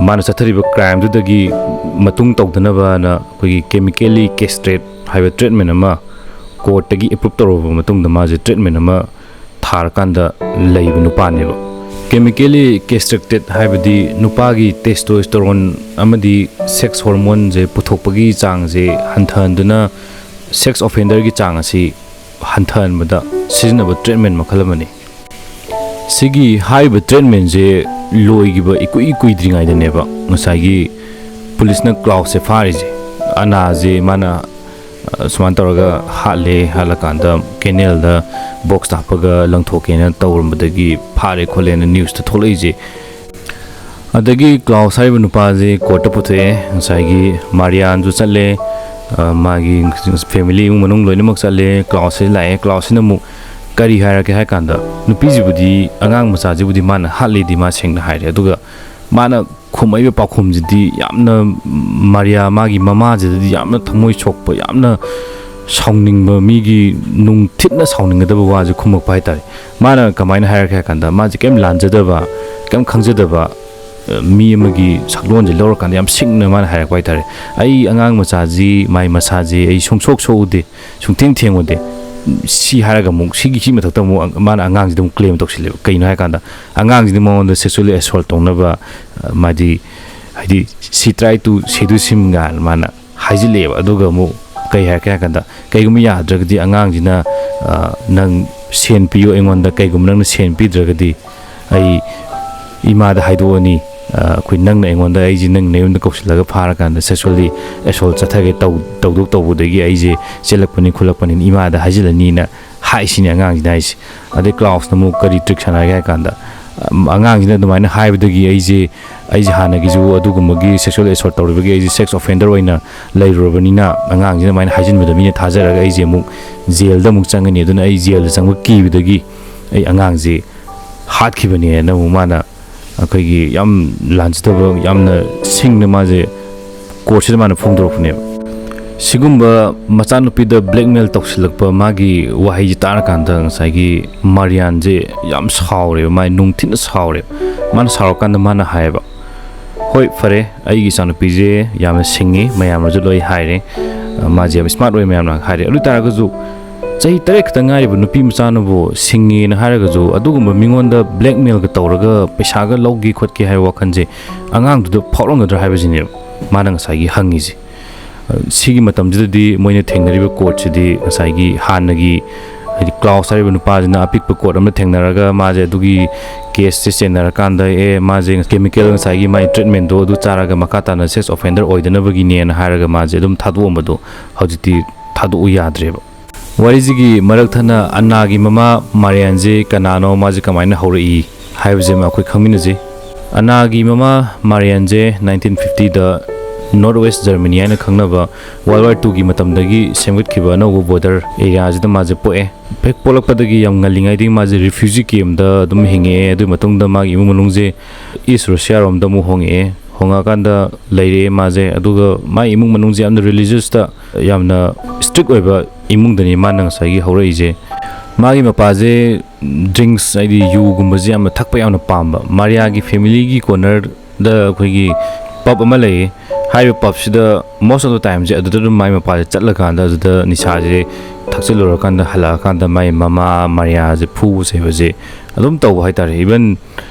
ꯃꯥꯅ ꯆꯠꯊꯔꯤꯕ crimeꯗꯨꯗꯒꯤ ꯃꯇꯨꯡ ꯇꯧꯗꯅꯕꯅ ꯑꯩꯈꯣꯏꯒꯤ chemically castrate ꯍꯥꯏꯕ treatment ꯑꯃ courtꯇꯒꯤ approve ꯇꯧꯔꯕ ꯃꯇꯨꯡꯗ ꯃꯥꯁꯦ treatment ꯑꯃ ꯊꯥꯔꯀꯥꯟꯗ ꯂꯩꯕ ꯅꯨꯄꯥꯅꯦꯕ꯫ Chemically castrated ꯍꯥꯏꯕꯗꯤ ꯅꯨꯄꯥꯒꯤ testosterone ꯑꯃꯗꯤ sex hormoneꯁꯦ ꯄꯨꯊꯣꯛꯄꯒꯤ ꯆꯥꯡꯁꯦ ꯍꯟꯊꯍꯟꯗꯨꯅ sex offenderꯒꯤ ꯆꯥꯡ ꯑꯁꯤ ꯍꯟꯊꯍꯟꯕꯗ ꯁꯤꯖꯤꯟꯅꯕ treatment ꯃꯈꯜ ꯑꯃꯅꯤ꯫ ꯁꯤꯒꯤ ꯍꯥꯏꯔꯤꯕ treatmentꯁꯦ ꯂꯣꯏꯈꯤꯕ ꯏꯀꯨꯏ ꯀꯨꯏꯗ꯭ꯔꯤꯉꯩꯗꯅꯦꯕ ꯉꯁꯥꯏꯒꯤ ꯄꯨꯂꯤꯁꯅ ꯀ꯭ꯂꯥꯎꯁꯁꯦ ꯐꯥꯔꯤꯁꯦ꯫ ꯑꯅꯥꯁꯦ ꯃꯥꯅ, ꯑ, ꯁꯨꯃꯥꯏꯅ ꯇꯧꯔꯒ ꯍꯥꯠꯂꯦ, ꯍꯥꯠꯂꯀꯥꯟꯗ canalꯗ boxꯇ ꯍꯥꯞꯄꯒ ꯂꯪꯊꯣꯛꯀꯦꯅ ꯇꯧꯔꯝꯕꯗꯒꯤ ꯐꯥꯔꯦ ꯈꯣꯠꯂꯦꯅ newsꯇ ꯊꯣꯛꯂꯛꯏꯁꯦ꯫ ꯑꯗꯒꯤ ꯀ꯭ꯂꯥꯎꯁ ꯍꯥꯏꯔꯤꯕ ꯅꯨꯄꯥꯁꯦ courtꯇ ꯄꯨꯊꯣꯛꯑꯦ꯫ ꯉꯁꯥꯏꯒꯤ ꯃꯥꯔꯤꯌꯥꯟꯁꯨ ꯆꯠꯂꯦ, ꯑ, ꯃꯥꯒꯤ family, ꯏꯃꯨꯡ ꯃꯅꯨꯡ ꯂꯣꯏꯅꯃꯛ ꯆꯠꯂꯦ꯫ ꯀ꯭ꯂꯥꯎꯁꯁꯦ ꯂꯥꯛꯑꯦ꯫ ꯀ꯭ꯂꯥꯎꯁꯁꯤꯅ ꯑꯃꯨꯛ ꯀꯔꯤ ꯍꯥꯏꯔꯛꯀꯦ ꯍꯥꯏ ꯀꯥꯟꯗ, ꯅꯨꯄꯤꯁꯤꯕꯨꯗꯤ, ꯑꯉꯥꯡ ꯃꯆꯥꯁꯤꯕꯨꯗꯤ ꯃꯥꯅ ꯍꯥꯠꯂꯦꯗꯤ ꯃꯥ ꯁꯦꯡꯅ ꯍꯥꯏꯔꯦ, ꯑꯗꯨꯒ ꯃꯥꯅ ꯈꯨꯝꯃꯛꯏꯕ ꯄꯥꯎꯈꯨꯝꯁꯤꯗꯤ ꯌꯥꯝꯅ, ꯃꯥꯔꯤꯌꯥ, ꯃꯥꯒꯤ ꯃꯃꯥꯁꯤꯗꯗꯤ ꯌꯥꯝꯅ ꯊꯃꯣꯏ ꯁꯣꯛꯄ, ꯌꯥꯝꯅ ꯁꯥꯎꯅꯤꯡꯕ, ꯃꯤꯒꯤ ꯅꯨꯡꯊꯤꯠꯅ ꯁꯥꯎꯅꯤꯡꯒꯗꯕ ꯋꯥꯁꯦ ꯈꯨꯝꯃꯛꯄ ꯍꯥꯏꯇꯥꯔꯦ꯫ ꯃꯥꯅ ꯀꯃꯥꯏꯅ ꯍꯥꯏꯔꯛꯀꯦ ꯍꯥꯏ ꯀꯥꯟꯗ, ꯃꯥꯁꯦ ꯀꯩꯝ ꯂꯥꯟꯖꯗꯕ, ꯀꯩꯝ ꯈꯪꯖꯗꯕ, ꯑ, ꯃꯤ ꯑꯃꯒꯤ ꯁꯛꯂꯣꯟꯁꯦ ꯂꯧꯔꯀꯥꯟꯗ ꯌꯥꯝ ꯁꯤꯡꯅ ꯃꯥꯅ ꯍꯥꯏꯔꯛꯄ ꯍꯥꯏꯇꯥꯔꯦ꯫ "ꯑꯩ ꯑꯉꯥꯡ ꯃꯆꯥꯁꯤ, ꯃꯥꯏ ꯃꯁꯥꯁꯦ ꯑꯩ ꯁꯨꯡꯁꯣꯛ ꯁꯣꯛꯎꯗꯦ, ꯁꯨꯡꯊꯦꯡ ꯊꯦꯡꯉꯨꯗꯦ"꯫ ꯁꯤ ꯍꯥꯏꯔꯒ ꯑꯃꯨꯛ ꯁꯤꯒꯤ, ꯁꯤ ꯃꯊꯛꯇ ꯑꯃꯨꯛ ꯑꯪ-, ꯃꯥꯅ ꯑꯉꯥꯡꯁꯤꯗ ꯑꯃꯨꯛ claim ꯇꯧꯁꯤꯜꯂꯦꯕ꯫ ꯀꯩꯅꯣ ꯍꯥꯏ ꯀꯥꯟꯗ, ꯑꯉꯥꯡꯁꯤꯅ ꯃꯉꯣꯟꯗ sexually assault ꯇꯧꯅꯕ, ꯑ, ꯃꯥꯗꯤ, ꯍꯥꯏꯗꯤ, "She tried to seduce him" ꯀꯥꯏꯅ ꯃꯥꯅ ꯍꯥꯏꯖꯤꯜꯂꯛꯑꯦꯕ꯫ ꯑꯗꯨꯒ ꯑꯃꯨꯛ ꯀꯩ ꯍꯥꯏꯔꯛꯀꯦ ꯍꯥꯏ ꯀꯥꯟꯗ, "ꯀꯩꯒꯨꯝꯕ ꯌꯥꯗ꯭ꯔꯒꯗꯤ ꯑꯉꯥꯡꯁꯤꯅ, ꯑ, ꯅꯪ ꯁꯦꯟ ꯄꯤꯌꯨ ꯑꯩꯉꯣꯟꯗ, ꯀꯩꯒꯨꯝꯕ ꯅꯪꯅ ꯁꯦꯟ ꯄꯤꯗ꯭ꯔꯒꯗꯤ ꯑꯩ ꯏꯃꯥꯗ ꯍꯥꯏꯗꯣꯛꯑꯅꯤ, ꯑ, ꯑꯩꯈꯣꯏ, ꯅꯪꯅ ꯑꯩꯉꯣꯟꯗ, ꯑꯩꯁꯦ ꯅꯪ ꯅꯌꯨꯝꯗ ꯀꯧꯁꯤꯜꯂꯒ ꯐꯥꯔꯀꯥꯟꯗ sexually assault ꯆꯠꯊꯒꯦ ꯇꯧ-, ꯇꯧꯗꯣꯛ ꯇꯧꯕꯗꯒꯤ ꯑꯩꯁꯦ ꯆꯦꯜꯂꯛꯄꯅꯤ ꯈꯣꯠꯂꯛꯄꯅꯤꯅ ꯏꯃꯥꯗ ꯍꯥꯏꯖꯤꯜꯂꯅꯤꯅ" ꯍꯥꯏꯁꯤꯅꯦ ꯑꯉꯥꯡꯁꯤꯅ ꯍꯥꯏꯁꯦ꯫ ꯑꯗꯩ ꯀ꯭ꯂꯥꯎꯁꯅ ꯑꯃꯨꯛ ꯀꯔꯤ ꯇ꯭ꯔꯤꯛ ꯁꯥꯟꯅꯒꯦ ꯍꯥꯏ ꯀꯥꯟꯗ, ꯑꯝ, ꯑꯉꯥꯡꯁꯤꯅ ꯑꯗꯨꯃꯥꯏꯅ ꯍꯥꯏꯕꯗꯒꯤ ꯑꯩꯁꯦ, ꯑꯩꯁꯦ ꯍꯥꯟꯅꯒꯤꯁꯨ ꯑꯗꯨꯒꯨꯝꯕꯒꯤ ꯁꯦꯛꯁꯨꯋꯦꯜ ꯑꯦꯁꯣꯜꯠ ꯇꯧꯔꯤꯕꯒꯤ ꯑꯩꯁꯦ ꯁꯦꯛꯁ ꯑꯣꯐꯦꯟꯗꯔ ꯑꯣꯏꯅ ꯂꯩꯔꯨꯔꯕꯅꯤꯅ, ꯑꯉꯥꯡꯁꯤꯅ ꯑꯗꯨꯃꯥꯏꯅ ꯍꯥꯏꯖꯤꯟꯕꯗ ꯃꯤꯅ ꯊꯥꯖꯔꯒ ꯑꯩꯁꯦ ꯑꯃꯨꯛ ꯖꯦꯜꯗ ꯑꯃꯨꯛ ꯆꯪꯒꯅꯤ꯫ ꯑꯗꯨꯅ ꯑꯩ ꯖꯦꯜꯗ ꯆꯪꯕ ꯀꯤꯕꯗꯒꯤ ꯑꯩ ꯑꯉꯥꯡꯁꯦ ꯍꯥꯠꯈꯤꯕꯅꯦꯅ ꯑꯃꯨꯛ ꯃꯥꯅ, ꯑꯩꯈꯣꯏꯒꯤ ꯌꯥꯝ ꯂꯥꯟꯖꯗꯕ, ꯌꯥꯝꯅ ꯁꯤꯡꯅ ꯃꯥꯁꯦ ꯀꯣꯔꯠꯁꯤꯗ ꯃꯥꯅ ꯐꯣꯡꯗꯣꯔꯛꯄꯅꯦꯕ꯫ ꯁꯤꯒꯨꯝꯕ ꯃꯆꯥꯅꯨꯄꯤꯗ ꯕ꯭ꯂꯦꯛꯃꯦꯜ ꯇꯧꯁꯤꯜꯂꯛꯄ ꯃꯥꯒꯤ ꯋꯥꯍꯩꯁꯦ ꯇꯥꯔꯀꯥꯟꯗ ꯉꯁꯥꯏꯒꯤ ꯃꯥꯔꯤꯌꯥꯟꯁꯦ ꯌꯥꯝ ꯁꯥꯎꯔꯦꯕ, ꯃꯥꯏ ꯅꯨꯡ ꯊꯤꯅ ꯁꯥꯎꯔꯦꯕ꯫ ꯃꯥꯅ ꯁꯥꯎꯔꯀꯥꯟꯗ ꯃꯥꯅ ꯍꯥꯏꯌꯦꯕ, "ꯍꯣꯏ, ꯐꯔꯦ, ꯑꯩꯒꯤ ꯏꯆꯥꯅꯨꯄꯤꯁꯦ ꯌꯥꯝꯅ ꯁꯤꯡꯉꯤ, ꯃꯌꯥꯝꯅꯁꯨ ꯂꯣꯏ ꯍꯥꯏꯔꯦ, ꯃꯥꯁꯦ ꯌꯥꯝ ꯁ꯭ꯃꯥꯔꯠ ꯑꯣꯏ, ꯃꯌꯥꯝꯅ ꯍꯥꯏꯔꯦ꯫ ꯑꯗꯨ ꯑꯣꯏ ꯇꯥꯔꯒꯁꯨ ꯆꯍꯤ ꯇꯔꯦꯠ ꯈꯛꯇ ꯉꯥꯏꯔꯤꯕ ꯅꯨꯄꯤ ꯃꯆꯥꯅꯕꯨ ꯁꯤꯡꯉꯦꯅ ꯍꯥꯏꯔꯒꯁꯨ, ꯑꯗꯨꯒꯨꯝꯕ ꯃꯤꯉꯣꯟꯗ ꯕ꯭ꯂꯦꯛꯃꯦꯜꯒ ꯇꯧꯔꯒ ꯄꯩꯁꯥꯒ ꯂꯧꯒꯦ ꯈꯣꯠꯀꯦ ꯍꯥꯏꯕ ꯋꯥꯈꯜꯁꯦ ꯑꯉꯥꯡꯗꯨꯗ ꯐꯥꯎꯔꯝꯒꯗ꯭ꯔꯥ ꯍꯥꯏꯕꯁꯤꯅꯦꯕ ꯃꯥꯅ ꯉꯁꯥꯏꯒꯤ ꯍꯪꯉꯤꯁꯦ꯫ ꯑ, ꯁꯤꯒꯤ ꯃꯇꯝꯁꯤꯗꯗꯤ ꯃꯣꯏꯅ ꯊꯦꯡꯅꯔꯤꯕ ꯀꯣꯔꯠꯁꯤꯗꯤ ꯉꯁꯥꯏꯒꯤ ꯍꯥꯟꯅꯒꯤ, ꯍꯥꯏꯗꯤ ꯀ꯭ꯂꯥꯎꯁ ꯍꯥꯏꯔꯤꯕ ꯅꯨꯄꯥꯁꯤꯅ ꯑꯄꯤꯛꯄ ꯀꯣꯔꯠ ꯑꯃꯗ ꯊꯦꯡꯅꯔꯒ ꯃꯥꯁꯦ ꯑꯗꯨꯒꯤ ꯀꯦꯁꯁꯦ ꯆꯦꯟꯅꯔꯀꯥꯟꯗ, "ꯑꯦ, ꯃꯥꯁꯦ ꯀꯦꯃꯤꯀꯦꯜ ꯉꯁꯥꯏꯒꯤ ꯃꯥꯏ ꯇ꯭ꯔꯤꯠꯃꯦꯟꯗꯣ ꯑꯗꯨ ꯆꯥꯔꯒ ꯃꯈꯥ ꯇꯥꯅ ꯁꯦꯛꯁ ꯑꯣꯐꯦꯟꯗꯔ ꯑꯣꯏꯗꯅꯕꯒꯤꯅꯦꯅ" ꯍꯥꯏꯔꯒ ꯃꯥꯁꯦ ꯑꯗꯨꯝ ꯊꯥꯗꯣꯛꯑꯝꯕꯗꯣ ꯍꯧꯖꯤꯛꯇꯤ ꯊꯥꯗꯣꯛꯎ ꯌꯥꯗ꯭ꯔꯦꯕ꯫ ꯋꯥꯔꯤꯁꯤꯒꯤ ꯃꯔꯛ ꯊꯠꯅ ꯑꯅꯥꯒꯤ ꯃꯃꯥ ꯃꯥꯔꯤꯌꯥꯟꯁꯦ ꯀꯅꯥꯅꯣ, ꯃꯥꯁꯦ ꯀꯃꯥꯏꯅ ꯍꯧꯔꯛꯏ ꯍꯥꯏꯕꯁꯦ ꯑꯃ ꯑꯩꯈꯣꯏ ꯈꯪꯃꯤꯟꯅꯁꯤ꯫ ꯑꯅꯥꯒꯤ ꯃꯃꯥ ꯃꯥꯔꯤꯌꯥꯟꯁꯦ ꯅꯥꯏꯟꯇꯤꯟ ꯐꯤꯐꯇꯤꯗ ꯅꯣꯔꯠ ꯋꯦꯁ ꯖꯔꯃꯅꯤ ꯍꯥꯏꯅ ꯈꯪꯅꯕ ꯋꯥꯔꯜ ꯋꯥꯔ ꯇꯨꯒꯤ ꯃꯇꯝꯗꯒꯤ ꯁꯦꯝꯒꯠꯈꯤꯕ ꯑꯅꯧꯕ ꯕꯣꯔꯗꯔ ꯑꯦꯔꯤꯌꯥꯁꯤꯗ ꯃꯥꯁꯦ ꯄꯣꯛꯑꯦ꯫ ꯍꯦꯛ ꯄꯣꯛꯂꯛꯄꯗꯒꯤ ꯌꯥꯝ ꯉꯜꯂꯤꯉꯩꯗꯒꯤ ꯃꯥꯁꯦ ꯔꯤꯐ꯭ꯌꯨꯖꯤ ꯀꯦꯝꯗ ꯑꯗꯨꯝ ꯍꯤꯡꯉꯛꯑꯦ꯫ ꯑꯗꯨꯒꯤ ꯃꯇꯨꯡꯗ ꯃꯥꯒꯤ ꯏꯃꯨꯡ ꯃꯅꯨꯡꯁꯦ ꯏꯁ ꯔꯨꯁꯤꯌꯥꯔꯣꯝꯗ ꯑꯃꯨꯛ ꯍꯣꯡꯉꯛꯑꯦ꯫ ꯍꯣꯡꯉꯛꯑꯀꯥꯟꯗ ꯂꯩꯔꯛꯑꯦ ꯃꯥꯁꯦ꯫ ꯑꯗꯨꯒ ꯃꯥꯏ ꯏꯃꯨꯡ ꯃꯅꯨꯡꯁꯦ ꯌꯥꯝꯅ ꯔꯤꯂꯤꯖꯁꯇ ꯌꯥꯝꯅ ꯏꯁꯇ꯭ꯔꯤꯛ ꯑꯣꯏꯕ ꯏꯃꯨꯡꯗꯅꯤ ꯃꯥꯅ ꯉꯁꯥꯏꯒꯤ ꯍꯧꯔꯛꯏꯁꯦ꯫ ꯃꯥꯒꯤ ꯃꯄꯥꯁꯦ ꯗ꯭ꯔꯤꯡꯁ, ꯍꯥꯏꯗꯤ ꯌꯨꯒꯨꯝꯕꯁꯦ ꯌꯥꯝꯅ ꯊꯛꯄ ꯌꯥꯝꯅ ꯄꯥꯝꯕ꯫ ꯃꯥꯔꯤꯌꯥꯒꯤ ꯐꯦꯃꯤꯂꯤꯒꯤ ꯀꯣꯔꯅꯔꯗ ꯑꯩꯈꯣꯏꯒꯤ ꯄꯕ ꯑꯃ ꯂꯩꯌꯦ꯫ ꯍꯥꯏꯔꯤꯕ ꯄꯕꯁꯤꯗ most of the timeꯁꯦ ꯑꯗꯨꯗ ꯑꯗꯨꯝ ꯃꯥꯏ ꯃꯄꯥꯁꯦ ꯆꯠꯂꯀꯥꯟꯗ ꯑꯗꯨꯗ ꯅꯤꯁꯥꯁꯦ ꯊꯛꯆꯜꯂꯨꯔꯀꯥꯟꯗ ꯍꯜꯂꯛꯑꯀꯥꯟꯗ ꯃꯥꯏ ꯃꯃꯥ ꯃꯥꯔꯤꯌꯥꯁꯦ ꯐꯨꯕ ꯆꯩꯕꯁꯦ ꯑꯗꯨꯝ ꯇꯧꯕ ꯍꯥꯏꯇꯥꯔꯦ꯫ Even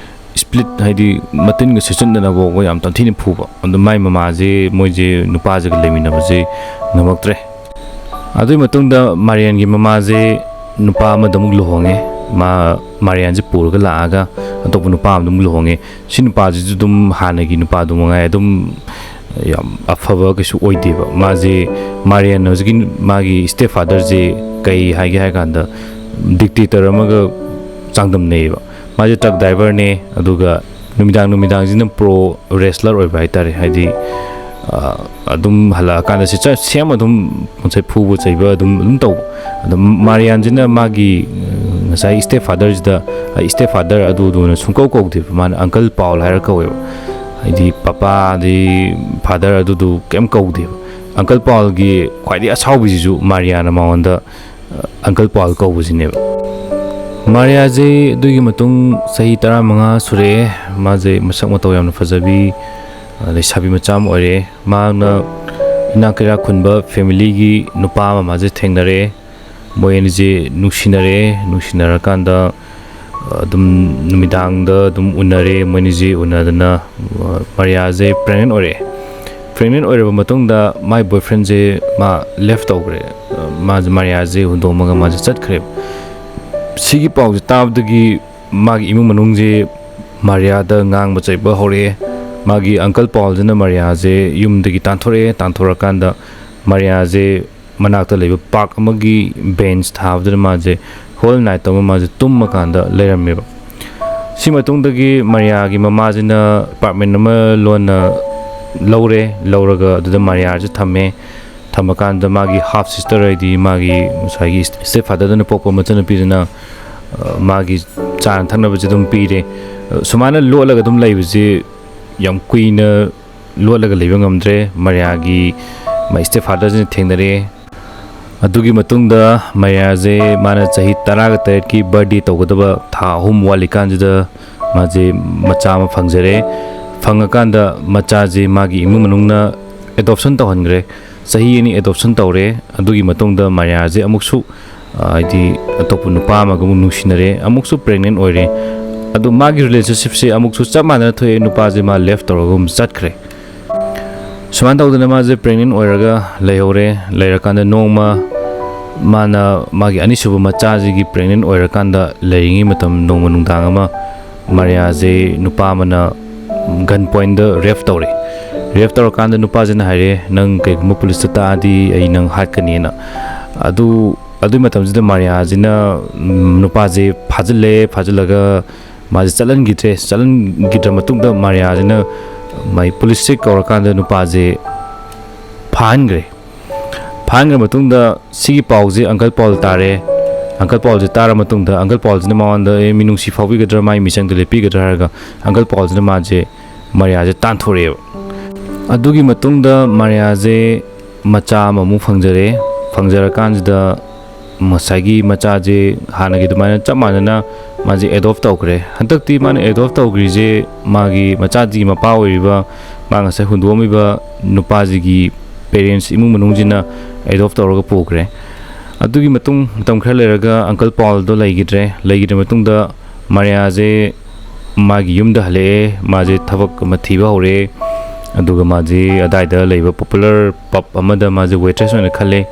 split, ꯍꯥꯏꯗꯤ ꯃꯇꯤꯟꯒ ꯁꯤꯠꯆꯤꯟꯗꯅ ꯐꯥꯎꯕ ꯌꯥꯝ ꯇꯝꯊꯤꯅ ꯐꯨꯕ꯫ ꯑꯗꯨ ꯃꯥꯏ ꯃꯃꯥꯁꯦ, ꯃꯣꯏꯁꯦ ꯅꯨꯄꯥꯁꯤꯒ ꯂꯩꯃꯤꯟꯅꯕꯁꯦ ꯉꯝꯃꯛꯇ꯭ꯔꯦ꯫ ꯑꯗꯨꯒꯤ ꯃꯇꯨꯡꯗ ꯃꯥꯔꯤꯌꯥꯟꯒꯤ ꯃꯃꯥꯁꯦ ꯅꯨꯄꯥ ꯑꯃꯗ ꯑꯃꯨꯛ ꯂꯨꯍꯣꯡꯉꯦ꯫ ꯃꯥ ꯃꯥꯔꯤꯌꯥꯟꯁꯦ ꯄꯨꯔꯒ ꯂꯥꯛꯑꯒ ꯑꯇꯣꯞꯄ ꯅꯨꯄꯥ ꯑꯃꯗ ꯑꯃꯨꯛ ꯂꯨꯍꯣꯡꯉꯦ꯫ ꯁꯤ ꯅꯨꯄꯥꯁꯤꯁꯨ ꯑꯗꯨꯝ ꯍꯥꯟꯅꯒꯤ ꯅꯨꯄꯥꯗꯨ ꯃꯉꯥꯏ, ꯑꯗꯨꯝ ꯌꯥꯝ ꯑꯐꯕ ꯀꯩꯁꯨ ꯑꯣꯏꯗꯦꯕ꯫ ꯃꯥꯁꯦ, ꯃꯥꯔꯤꯌꯥꯟ ꯍꯧꯖꯤꯛꯀꯤ ꯃꯥꯒꯤ ꯁ꯭ꯇꯦꯞ ꯐꯥꯗꯔꯁꯦ ꯀꯩ ꯍꯥꯏꯒꯦ ꯍꯥꯏ ꯀꯥꯟꯗ, ꯗꯤꯛꯇꯦꯇꯔ ꯑꯃꯒ ꯆꯥꯡꯗꯝꯅꯩꯌꯦꯕ꯫ ꯃꯥꯁꯦ ꯇ꯭ꯔꯛ ꯗ꯭ꯔꯥꯏꯚꯔꯅꯦ, ꯑꯗꯨꯒ ꯅꯨꯃꯤꯗꯥꯡ ꯅꯨꯃꯤꯗꯥꯡꯁꯤꯅ ꯄ꯭ꯔꯣ ꯔꯦꯁꯂꯔ ꯑꯣꯏꯕ ꯍꯥꯏꯇꯥꯔꯦ꯫ ꯍꯥꯏꯗꯤ, ꯑ, ꯑꯗꯨꯝ ꯍꯜꯂꯛꯑꯀꯥꯟꯗ ꯁꯤ ꯆ-, ꯁꯦꯝ ꯑꯗꯨꯝ ꯉꯁꯥꯏ ꯐꯨꯕ ꯆꯩꯕ ꯑꯗꯨꯝ, ꯑꯗꯨꯝ ꯇꯧꯕ꯫ ꯑꯗꯣ ꯃꯥꯔꯤꯌꯥꯟꯁꯤꯅ ꯃꯥꯒꯤ, ꯑ, ꯉꯁꯥꯏ ꯏꯁꯇꯦꯞ ꯐꯥꯗꯔꯁꯤꯗ, ꯑ, ꯏꯁꯇꯦꯞ ꯐꯥꯗꯔ ꯑꯗꯨꯗꯨꯅ ꯁꯨꯡꯀꯧ ꯀꯧꯗꯦꯕ, ꯃꯥꯅ ꯑꯪꯀꯜ ꯄꯥꯎꯜ ꯍꯥꯏꯔ ꯀꯧꯋꯦꯕ꯫ ꯍꯥꯏꯗꯤ ꯄꯄꯥ ꯑꯗꯩ ꯐꯥꯗꯔ ꯑꯗꯨꯗꯨ ꯀꯩꯝ ꯀꯧꯗꯦꯕ꯫ ꯑꯪꯀꯜ ꯄꯥꯎꯜꯒꯤ ꯈ꯭ꯋꯥꯏꯗꯒꯤ ꯑꯁꯥꯎꯕꯤꯁꯤꯁꯨ ꯃꯥꯔꯤꯌꯥꯅ ꯃꯉꯣꯟꯗ, ꯑ, ꯑꯪꯀꯜ ꯄꯥꯎꯜ ꯀꯧꯕꯁꯤꯅꯦꯕ꯫ ꯃꯥꯔꯤꯌꯥꯁꯦ ꯑꯗꯨꯒꯤ ꯃꯇꯨꯡ ꯆꯍꯤ ꯇꯔꯥꯃꯉꯥ ꯁꯨꯔꯛꯑꯦ꯫ ꯃꯥꯁꯦ ꯃꯁꯛ ꯃꯇꯧ ꯌꯥꯝꯅ ꯐꯖꯕꯤ, ꯑ, ꯂꯩꯁꯥꯕꯤ ꯃꯆꯥ ꯑꯃ ꯑꯣꯏꯔꯛꯑꯦ꯫ ꯃꯥꯅ ꯏꯅꯥꯛ ꯀꯩꯔꯥꯛ ꯈꯨꯟꯕ ꯐꯦꯃꯤꯂꯤꯒꯤ ꯅꯨꯄꯥ ꯑꯃ ꯃꯥꯁꯦ ꯊꯦꯡꯅꯔꯛꯑꯦ꯫ ꯃꯣꯏ ꯑꯅꯤꯁꯦ ꯅꯨꯡꯁꯤꯅꯔꯛꯑꯦ꯫ ꯅꯨꯡꯁꯤꯅꯔꯀꯥꯟꯗ ꯑꯗꯨꯝ ꯅꯨꯃꯤꯗꯥꯡꯗ ꯑꯗꯨꯝ ꯎꯅꯔꯦ꯫ ꯃꯣꯏ ꯑꯅꯤꯁꯦ ꯎꯅꯗꯅ, ꯑ, ꯃꯥꯔꯤꯌꯥꯁꯦ ꯄ꯭ꯔꯦꯒꯅꯦꯟ ꯑꯣꯏꯔꯛꯑꯦ꯫ ꯄ꯭ꯔꯦꯒꯅꯦꯟ ꯑꯣꯏꯔꯕ ꯃꯇꯨꯡꯗ ꯃꯥꯏ ꯕꯣꯏꯐ꯭ꯔꯦꯟꯁꯦ ꯃꯥ ꯂꯦꯐ ꯇꯧꯈ꯭ꯔꯦ꯫ ꯑ, ꯃꯥꯁꯦ, ꯃꯥꯔꯤꯌꯥꯁꯦ ꯍꯨꯟꯗꯣꯛꯑꯝꯃꯒ ꯃꯥꯁꯦ ꯆꯠꯈ꯭ꯔꯦ꯫ ꯁꯤꯒꯤ ꯄꯥꯎꯁꯦ ꯇꯥꯕꯗꯒꯤ ꯃꯥꯒꯤ ꯏꯃꯨꯡ ꯃꯅꯨꯡꯁꯦ ꯃꯥꯔꯤꯌꯥꯗ ꯉꯥꯡꯕ ꯆꯩꯕ ꯍꯧꯔꯛꯑꯦ꯫ ꯃꯥꯒꯤ ꯑꯪꯀꯜ ꯄꯥꯎꯜꯁꯤꯅ ꯃꯥꯔꯤꯌꯥꯁꯦ ꯌꯨꯝꯗꯒꯤ ꯇꯥꯟꯊꯣꯔꯛꯑꯦ꯫ ꯇꯥꯟꯊꯣꯔꯛꯀꯥꯟꯗ ꯃꯥꯔꯤꯌꯥꯁꯦ ꯃꯅꯥꯛꯇ ꯂꯩꯕ ꯄꯥꯔꯛ ꯑꯃꯒꯤ ꯕꯦꯟꯆ ꯊꯥꯕꯗꯨꯗ ꯃꯥꯁꯦ ꯍꯣꯜ ꯅꯥꯏꯠ ꯑꯃ ꯃꯥꯁꯦ ꯇꯨꯝꯃꯀꯥꯟꯗ ꯂꯩꯔꯝꯃꯦꯕ꯫ ꯁꯤ ꯃꯇꯨꯡꯗꯒꯤ ꯃꯥꯔꯤꯌꯥꯒꯤ ꯃꯃꯥꯁꯤꯅ ꯑꯦꯄꯥꯔꯠꯃꯦꯟ ꯑꯃ ꯂꯣꯟꯅ ꯂꯧꯔꯦ꯫ ꯂꯧꯔꯒ ꯑꯗꯨꯗ ꯃꯥꯔꯤꯌꯥꯁꯦ ꯊꯝꯃꯦ꯫ ꯊꯝꯃꯀꯥꯟꯗ ꯃꯥꯒꯤ ꯍꯥꯐ ꯁꯤꯁꯇꯔ, ꯍꯥꯏꯗꯤ ꯃꯥꯒꯤ ꯉꯁꯥꯏꯒꯤ ꯏꯁꯇꯦꯞ ꯐꯥꯗꯔꯗꯨꯅ ꯄꯣꯛꯄ ꯃꯆꯟꯅꯨꯄꯤꯗꯨꯅ, ꯑ, ꯃꯥꯒꯤ ꯆꯥꯅ ꯊꯛꯅꯕꯁꯦ ꯑꯗꯨꯝ ꯄꯤꯔꯦ꯫ ꯑ, ꯁꯨꯃꯥꯏꯅ ꯂꯣꯠꯂꯒ ꯑꯗꯨꯝ ꯂꯩꯕꯁꯤ ꯌꯥꯝ ꯀꯨꯏꯅ ꯂꯣꯠꯂꯒ ꯂꯩꯕ ꯉꯝꯗ꯭ꯔꯦ꯫ ꯃꯥꯔꯤꯌꯥꯒꯤ ꯃꯥꯏ ꯏꯁꯇꯦꯞ ꯐꯥꯗꯔꯁꯤꯅ ꯊꯦꯡꯅꯔꯦ꯫ ꯑꯗꯨꯒꯤ ꯃꯇꯨꯡꯗ ꯃꯥꯔꯤꯌꯥꯁꯦ ꯃꯥꯅ ꯆꯍꯤ ꯇꯔꯥꯒ ꯇꯔꯦꯠꯀꯤ ꯕꯥꯔꯗꯦ ꯇꯧꯒꯗꯕ ꯊꯥ ꯑꯍꯨꯝ ꯋꯥꯠꯂꯤꯀꯥꯟꯁꯤꯗ ꯃꯥꯁꯦ ꯃꯆꯥ ꯑꯃ ꯐꯪꯖꯔꯦ꯫ ꯐꯪꯉꯀꯥꯟꯗ ꯃꯆꯥꯁꯦ ꯃꯥꯒꯤ ꯏꯃꯨꯡ ꯃꯅꯨꯡꯅ ꯑꯦꯗꯣꯞꯁꯟ ꯇꯧꯍꯟꯈ꯭ꯔꯦ꯫ ꯆꯍꯤ ꯑꯅꯤ ꯑꯦꯗꯣꯞꯁꯟ ꯇꯧꯔꯦ꯫ ꯑꯗꯨꯒꯤ ꯃꯇꯨꯡꯗ ꯃꯥꯔꯤꯌꯥꯁꯦ ꯑꯃꯨꯛꯁꯨ, ꯑ, ꯍꯥꯏꯗꯤ ꯑꯇꯣꯞꯄ ꯅꯨꯄꯥ ꯑꯃꯒ ꯑꯃꯨꯛ ꯅꯨꯡꯁꯤꯅꯔꯦ, ꯑꯃꯨꯛꯁꯨ ꯄ꯭ꯔꯦꯒꯅꯦꯟ ꯑꯣꯏꯔꯦ꯫ ꯑꯗꯨ ꯃꯥꯒꯤ ꯔꯤꯂꯦꯁꯟꯁꯤꯞꯁꯦ ꯑꯃꯨꯛꯁꯨ ꯆꯞ ꯃꯥꯟꯅꯅ ꯊꯣꯛꯑꯦ, ꯅꯨꯄꯥꯁꯦ ꯃꯥ ꯂꯦꯐ ꯇꯧꯔꯒ ꯑꯃꯨꯛ ꯆꯠꯈ꯭ꯔꯦ꯫ ꯁꯨꯃꯥꯏꯅ ꯇꯧꯗꯅ ꯃꯥꯁꯦ ꯄ꯭ꯔꯦꯒꯅꯦꯟ ꯑꯣꯏꯔꯒ ꯂꯩꯍꯧꯔꯦ꯫ ꯂꯩꯔꯀꯥꯟꯗ ꯅꯣꯡꯃ ꯃꯥꯅ ꯃꯥꯒꯤ ꯑꯅꯤꯁꯨꯕ ꯃꯆꯥꯁꯤꯒꯤ ꯄ꯭ꯔꯦꯒꯅꯦꯟ ꯑꯣꯏꯔꯀꯥꯟꯗ ꯂꯩꯔꯤꯉꯩ ꯃꯇꯝ, ꯅꯣꯡꯃ ꯅꯨꯡꯗꯥꯡ ꯑꯃ ꯃꯥꯔꯤꯌꯥꯁꯦ ꯅꯨꯄꯥ ꯑꯃꯅ ꯒꯟ ꯄꯣꯏꯟꯗ ꯔꯦꯞ ꯇꯧꯔꯦ꯫ ꯔꯦꯞ ꯇꯧꯔꯀꯥꯟꯗ ꯅꯨꯄꯥꯁꯤꯅ ꯍꯥꯏꯔꯦ, "ꯅꯪ ꯀꯩꯒꯨꯝꯕ ꯄꯨꯂꯤꯁꯇ ꯇꯥꯛꯑꯗꯤ ꯑꯩ ꯅꯪ ꯍꯥꯠꯀꯅꯤꯅ"꯫ ꯑꯗꯨ ꯑꯗꯨꯒꯤ ꯃꯇꯝꯁꯤꯗ ꯃꯥꯔꯤꯌꯥꯁꯤꯅ, ꯎꯝ, ꯅꯨꯄꯥꯁꯦ ꯐꯥꯖꯤꯜꯂꯦ꯫ ꯐꯥꯖꯤꯜꯂꯒ ꯃꯥꯁꯦ ꯆꯠꯍꯟꯈꯤꯗ꯭ꯔꯦ꯫ ꯆꯠꯍꯟꯈꯤꯗ꯭ꯔ ꯃꯇꯨꯡꯗ ꯃꯥꯔꯤꯌꯥꯁꯤꯅ ꯃꯥꯏ ꯄꯨꯂꯤꯁꯁꯦ ꯀꯧꯔꯀꯥꯟꯗ ꯅꯨꯄꯥꯁꯦ ꯐꯥꯍꯟꯈ꯭ꯔꯦ꯫ ꯐꯥꯍꯟꯈ꯭ꯔ ꯃꯇꯨꯡꯗ ꯁꯤꯒꯤ ꯄꯥꯎꯁꯦ ꯑꯪꯀꯜ ꯄꯥꯎꯜ ꯇꯥꯔꯦ꯫ ꯑꯪꯀꯜ ꯄꯥꯎꯜꯁꯦ ꯇꯥꯔ ꯃꯇꯨꯡꯗ ꯑꯪꯀꯜ ꯄꯥꯎꯜꯁꯤꯅ ꯃꯉꯣꯟꯗ, "ꯑꯦ, ꯃꯤꯅꯨꯡꯁꯤ ꯐꯥꯎꯕꯤꯒꯗ꯭ꯔꯥ? ꯃꯥꯏ ꯃꯤꯆꯪꯗ ꯂꯦꯞꯄꯤꯒꯗ꯭ꯔꯥ?" ꯍꯥꯏꯔꯒ ꯑꯪꯀꯜ ꯄꯥꯎꯜꯁꯤꯅ ꯃꯥꯁꯦ, ꯃꯥꯔꯤꯌꯥꯁꯦ ꯇꯥꯟꯊꯣꯔꯛꯑꯦꯕ꯫ ꯑꯗꯨꯒꯤ ꯃꯇꯨꯡꯗ ꯃꯥꯔꯤꯌꯥꯁꯦ ꯃꯆꯥ ꯑꯃꯃꯨꯛ ꯐꯪꯖꯔꯦ꯫ ꯐꯪꯖꯔꯀꯥꯟꯁꯤꯗ ꯉꯁꯥꯏꯒꯤ ꯃꯆꯥꯁꯦ ꯍꯥꯟꯅꯒꯤ ꯑꯗꯨꯃꯥꯏꯅ ꯆꯞ ꯃꯥꯟꯅꯅ ꯃꯥꯁꯦ ꯑꯦꯗꯣꯞ ꯇꯧꯈ꯭ꯔꯦ꯫ ꯍꯟꯗꯛꯇꯤ ꯃꯥꯅ ꯑꯦꯗꯣꯞ ꯇꯧꯈ꯭ꯔꯤꯁꯦ ꯃꯥꯒꯤ ꯃꯆꯥꯗꯨꯒꯤ ꯃꯄꯥ ꯑꯣꯏꯔꯤꯕ, ꯃꯥ ꯉꯁꯥꯏ ꯍꯨꯟꯗꯣꯛꯑꯝꯃꯤꯕ ꯅꯨꯄꯥꯁꯤꯒꯤ ꯄꯦꯔꯦꯟꯁ, ꯏꯃꯨꯡ ꯃꯅꯨꯡꯁꯤꯅ ꯑꯦꯗꯣꯞ ꯇꯧꯔꯒ ꯄꯨꯈ꯭ꯔꯦ꯫ ꯑꯗꯨꯒꯤ ꯃꯇꯨꯡ ꯃꯇꯝ ꯈꯔ ꯂꯩꯔꯒ ꯑꯪꯀꯜ ꯄꯥꯎꯜꯗꯣ ꯂꯩꯈꯤꯗ꯭ꯔꯦ꯫ ꯂꯩꯈꯤꯗ꯭ꯔ ꯃꯇꯨꯡꯗ ꯃꯥꯔꯤꯌꯥꯁꯦ ꯃꯥꯒꯤ ꯌꯨꯝꯗ ꯍꯜꯂꯛꯑꯦ꯫ ꯃꯥꯁꯦ ꯊꯕꯛ ꯑꯃ ꯊꯤꯕ ꯍꯧꯔꯛꯑꯦ꯫ ꯑꯗꯨꯒ ꯃꯥꯁꯦ ꯑꯗꯥꯏꯗ ꯂꯩꯕ ꯄꯣꯄꯨꯂꯔ ꯄꯕ ꯑꯃꯗ ꯃꯥꯁꯦ ꯋꯦꯇ꯭ꯔꯦꯁ ꯑꯣꯏꯅ ꯈꯜꯂꯦ꯫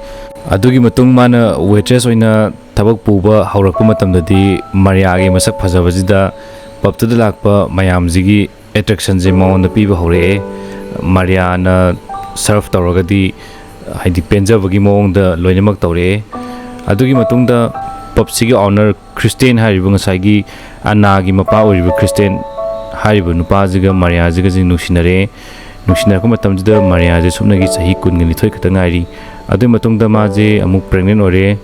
ꯑꯗꯨꯒꯤ ꯃꯇꯨꯡ ꯃꯥꯅ ꯋꯦꯇ꯭ꯔꯦꯁ ꯑꯣꯏꯅ ꯊꯕꯛ ꯄꯨꯕ ꯍꯧꯔꯛꯄ ꯃꯇꯝꯗꯗꯤ ꯃꯥꯔꯤꯌꯥꯒꯤ ꯃꯁꯛ ꯐꯖꯕꯁꯤꯗ ꯄꯕꯇꯨꯗ ꯂꯥꯛꯄ ꯃꯌꯥꯝꯁꯤꯒꯤ ꯑꯦꯇ꯭ꯔꯦꯛꯁꯟꯁꯦ ꯃꯉꯣꯟꯗ ꯄꯤꯕ ꯍꯧꯔꯛꯑꯦ꯫ ꯃꯥꯔꯤꯌꯥꯅ ꯁꯔꯐ ꯇꯧꯔꯒꯗꯤ, ꯍꯥꯏꯗꯤ, ꯄꯦꯟꯖꯕꯒꯤ ꯃꯑꯣꯡꯗ ꯂꯣꯏꯅꯃꯛ ꯇꯧꯔꯛꯑꯦ꯫ ꯑꯗꯨꯒꯤ ꯃꯇꯨꯡꯗ ꯄꯕꯁꯤꯒꯤ ꯑꯣꯅꯔ ꯈ꯭ꯔꯤꯁꯇꯦꯟ ꯍꯥꯏꯔꯤꯕ, ꯉꯁꯥꯏꯒꯤ ꯑꯅꯥꯒꯤ ꯃꯄꯥ ꯑꯣꯏꯔꯤꯕ ꯈ꯭ꯔꯤꯁꯇꯦꯟ ꯍꯥꯏꯔꯤꯕ ꯅꯨꯄꯥꯁꯤꯒ ꯃꯥꯔꯤꯌꯥꯁꯤꯒꯁꯤ ꯅꯨꯡꯁꯤꯅꯔꯦ꯫ ꯅꯨꯡꯁꯤꯅꯔꯛꯄ ꯃꯇꯝꯁꯤꯗ ꯃꯥꯔꯤꯌꯥꯁꯦ ꯁꯨꯞꯅꯒꯤ ꯆꯍꯤ ꯀꯨꯟꯒ ꯅꯤꯊꯣꯏ ꯈꯛꯇ ꯉꯥꯏꯔꯤ꯫ ꯑꯗꯨꯒꯤ ꯃꯇꯨꯡꯗ ꯃꯥꯁꯦ ꯑꯃꯨꯛ ꯄ꯭ꯔꯦꯒꯅꯦꯟ ꯑꯣꯏꯔꯦ꯫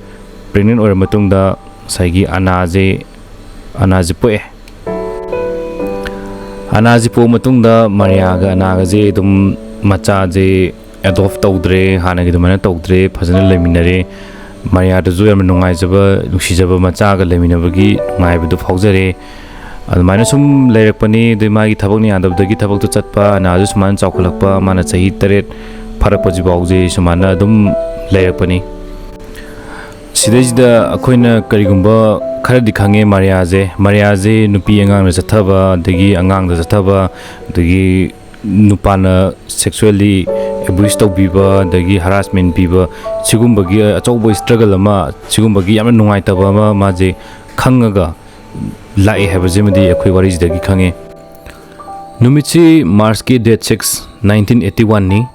ꯄ꯭ꯔꯦꯒꯅꯦꯟ ꯑꯣꯏꯔ ꯃꯇꯨꯡꯗ ꯉꯁꯥꯏꯒꯤ ꯑꯅꯥꯁꯦ, ꯑꯅꯥꯁꯦ ꯄꯣꯛꯑꯦ꯫ ꯑꯅꯥꯁꯦ ꯄꯣꯛꯑ ꯃꯇꯨꯡꯗ ꯃꯥꯔꯤꯌꯥꯒ ꯑꯅꯥꯒꯁꯦ ꯑꯗꯨꯝ ꯃꯆꯥꯁꯦ ꯑꯦꯗꯣꯞ ꯇꯧꯗ꯭ꯔꯦ, ꯍꯥꯟꯅꯒꯤ ꯑꯗꯨꯃꯥꯏꯅ ꯇꯧꯗ꯭ꯔꯦ, ꯐꯖꯅ ꯂꯩꯃꯤꯟꯅꯔꯦ꯫ ꯃꯥꯔꯤꯌꯥꯗꯁꯨ ꯌꯥꯝꯅ ꯅꯨꯡꯉꯥꯏꯖꯕ, ꯅꯨꯡꯁꯤꯖꯕ ꯃꯆꯥꯒ ꯂꯩꯃꯤꯟꯅꯕꯒꯤ ꯅꯨꯡꯉꯥꯏꯕꯗꯨ ꯐꯥꯎꯖꯔꯦ꯫ ꯑꯗꯨꯃꯥꯏꯅ ꯁꯨꯝ ꯂꯩꯔꯛꯄꯅꯤ꯫ ꯑꯗꯩ ꯃꯥꯒꯤ ꯊꯕꯛꯅ ꯌꯥꯗꯕꯗꯒꯤ ꯊꯕꯛꯇꯨ ꯆꯠꯄ, ꯑꯅꯥꯁꯨ ꯁꯨꯃꯥꯏꯅ ꯆꯥꯎꯈꯠꯂꯛꯄ, ꯃꯥꯅ ꯆꯍꯤ ꯇꯔꯦꯠ ꯐꯥꯔꯛꯄꯁꯤꯐꯥꯎꯁꯦ ꯁꯨꯃꯥꯏꯅ ꯑꯗꯨꯝ ꯂꯩꯔꯛꯄꯅꯤ꯫ ꯁꯤꯗꯩꯁꯤꯗ ꯑꯩꯈꯣꯏꯅ ꯀꯔꯤꯒꯨꯝꯕ ꯈꯔꯗꯤ ꯈꯪꯉꯦ ꯃꯥꯔꯤꯌꯥꯁꯦ꯫ ꯃꯥꯔꯤꯌꯥꯁꯦ ꯅꯨꯄꯤ ꯑꯉꯥꯡꯅ ꯆꯠꯊꯕ, ꯑꯗꯒꯤ ꯑꯉꯥꯡꯗ ꯆꯠꯊꯕ, ꯑꯗꯒꯤ ꯅꯨꯄꯥꯅ ꯁꯦꯛꯁꯨꯋꯦꯜꯂꯤ ꯑꯦꯕ꯭ꯌꯨꯁ ꯇꯧꯕꯤꯕ, ꯑꯗꯒꯤ ꯍꯔꯥꯁꯃꯦꯟ ꯄꯤꯕ, ꯁꯤꯒꯨꯝꯕꯒꯤ ꯑꯆꯧꯕ ꯏꯁꯇ꯭ꯔꯒꯜ ꯑꯃ, ꯁꯤꯒꯨꯝꯕꯒꯤ ꯌꯥꯝꯅ ꯅꯨꯡꯉꯥꯏꯇꯕ ꯑꯃ ꯃꯥꯁꯦ ꯈꯪꯉꯒ ꯂꯥꯛꯑꯦ ꯍꯥꯏꯕꯁꯤꯃꯗꯤ ꯑꯩꯈꯣꯏ ꯋꯥꯔꯤꯁꯤꯗꯒꯤ ꯈꯪꯉꯦ꯫ ꯅꯨꯃꯤꯠꯁꯤ ꯃꯥꯔꯆꯀꯤ ꯗꯦꯠ ꯁꯤꯛꯁ, ꯅꯥꯏꯟꯇꯤꯟ ꯑꯩꯠꯇꯤ ꯋꯥꯟꯅꯤ꯫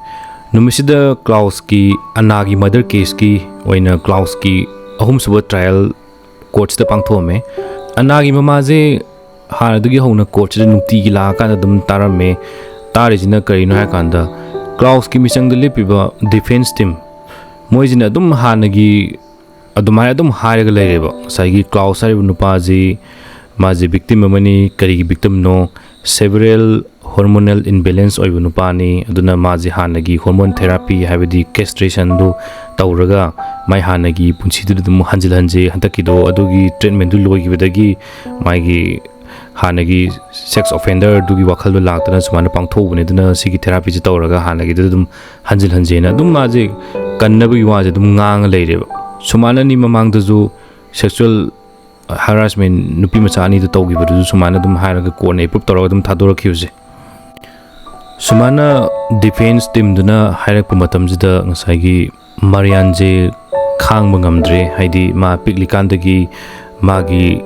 ꯅꯨꯃꯤꯠꯁꯤꯗ ꯀ꯭ꯂꯥꯎꯁꯀꯤ, ꯑꯅꯥꯒꯤ ꯃꯗꯔ ꯀꯦꯁꯀꯤ ꯑꯣꯏꯅ ꯀ꯭ꯂꯥꯎꯁꯀꯤ ꯑꯍꯨꯝꯁꯨꯕ ꯇ꯭ꯔꯥꯏꯌꯦꯜ ꯀꯣꯔꯠꯁꯤꯗ ꯄꯥꯡꯊꯣꯛꯑꯝꯃꯦ꯫ ꯑꯅꯥꯒꯤ ꯃꯃꯥꯁꯦ ꯍꯥꯟꯅꯗꯒꯤ ꯍꯧꯅ ꯀꯣꯔꯠꯁꯤꯗ ꯅꯨꯡꯇꯤꯒꯤ ꯂꯥꯛꯑꯀꯥꯟꯗ ꯑꯗꯨꯝ ꯇꯥꯔꯝꯃꯦ꯫ ꯇꯥꯔꯤꯁꯤꯅ ꯀꯔꯤꯅꯣ ꯍꯥꯏ ꯀꯥꯟꯗ, ꯀ꯭ꯂꯥꯎꯁꯀꯤ ꯃꯤꯆꯪꯗ ꯂꯦꯞꯄꯤꯕ ꯗꯤꯐꯦꯟꯁ ꯇꯤꯝ, ꯃꯣꯏꯁꯤꯅ ꯑꯗꯨꯝ ꯍꯥꯟꯅꯒꯤ ꯑꯗꯨꯃꯥꯏꯅ ꯑꯗꯨꯝ ꯍꯥꯏꯔꯒ ꯂꯩꯔꯦꯕ꯫ ꯉꯁꯥꯏꯒꯤ ꯀ꯭ꯂꯥꯎꯁ ꯍꯥꯏꯔꯤꯕ ꯅꯨꯄꯥꯁꯤ, ꯃꯥꯁꯦ ꯕꯤꯛꯇꯤꯝ ꯑꯃꯅꯤ꯫ ꯀꯔꯤꯒꯤ ꯕꯤꯛꯇꯤꯝꯅꯣ? ꯁꯦꯕꯔꯦꯜ ꯍꯣꯔꯃꯣꯅꯦꯜ ꯏꯝꯕꯦꯂꯦꯟꯁ ꯑꯣꯏꯕ ꯅꯨꯄꯥꯅꯤ꯫ ꯑꯗꯨꯅ ꯃꯥꯁꯦ ꯍꯥꯟꯅꯒꯤ ꯍꯣꯔꯃꯣꯟ ꯊꯦꯔꯥꯄꯤ, ꯍꯥꯏꯕꯗꯤ ꯀꯦꯁꯇ꯭ꯔꯦꯁꯟꯗꯨ ꯇꯧꯔꯒ, ꯃꯥꯏ ꯍꯥꯟꯅꯒꯤ ꯄꯨꯟꯁꯤꯗꯨꯗ ꯑꯗꯨꯝ ꯍꯟꯖꯤꯜꯍꯟꯁꯦ, ꯍꯟꯗꯛꯀꯤꯗꯣ ꯑꯗꯨꯒꯤ ꯇ꯭ꯔꯤꯠꯃꯦꯟꯗꯨ ꯂꯣꯏꯈꯤꯕꯗꯒꯤ ꯃꯥꯒꯤ ꯍꯥꯟꯅꯒꯤ ꯁꯦꯛꯁ ꯑꯣꯐꯦꯟꯗꯔꯗꯨꯒꯤ ꯋꯥꯈꯜꯗꯣ ꯂꯥꯛꯇꯅ ꯁꯨꯃꯥꯏꯅ ꯄꯥꯡꯊꯣꯛꯎꯕꯅꯤ꯫ ꯑꯗꯨꯅ ꯁꯤꯒꯤ ꯊꯦꯔꯥꯄꯤꯁꯦ ꯇꯧꯔꯒ ꯍꯥꯟꯅꯒꯤꯗꯨꯗ ꯑꯗꯨꯝ ꯍꯟꯖꯤꯜꯍꯟꯁꯦꯅ ꯑꯗꯨꯝ ꯃꯥꯁꯦ ꯀꯟꯅꯕꯒꯤ ꯋꯥꯁꯦ ꯑꯗꯨꯝ ꯉꯥꯡꯉ ꯂꯩꯔꯦꯕ꯫ ꯁꯨꯃꯥꯏꯅꯅꯤ ꯃꯃꯥꯡꯗꯁꯨ ꯁꯦꯛꯁꯨꯋꯦꯜ ꯍꯔꯥꯁꯃꯦꯟ ꯅꯨꯄꯤ ꯃꯆꯥ ꯑꯅꯤꯗ ꯇꯧꯈꯤꯕꯗꯨꯁꯨ ꯁꯨꯃꯥꯏꯅ ꯑꯗꯨꯝ ꯍꯥꯏꯔꯒ ꯀꯣꯟꯅ ꯑꯦꯄ꯭ꯔꯨꯞ ꯇꯧꯔꯒ ꯑꯗꯨꯝ ꯊꯥꯗꯣꯔꯛꯈꯤꯕꯁꯦ꯫ ꯁꯨꯃꯥꯏꯅ ꯗꯤꯐꯦꯟꯁ ꯇꯤꯝꯗꯨꯅ ꯍꯥꯏꯔꯛꯄ ꯃꯇꯝꯁꯤꯗ ꯉꯁꯥꯏꯒꯤ ꯃꯥꯔꯤꯌꯥꯟꯁꯦ ꯈꯥꯡꯕ ꯉꯝꯗ꯭ꯔꯦ꯫ ꯍꯥꯏꯗꯤ ꯃꯥ ꯄꯤꯛꯂꯤꯀꯥꯟꯗꯒꯤ ꯃꯥꯒꯤ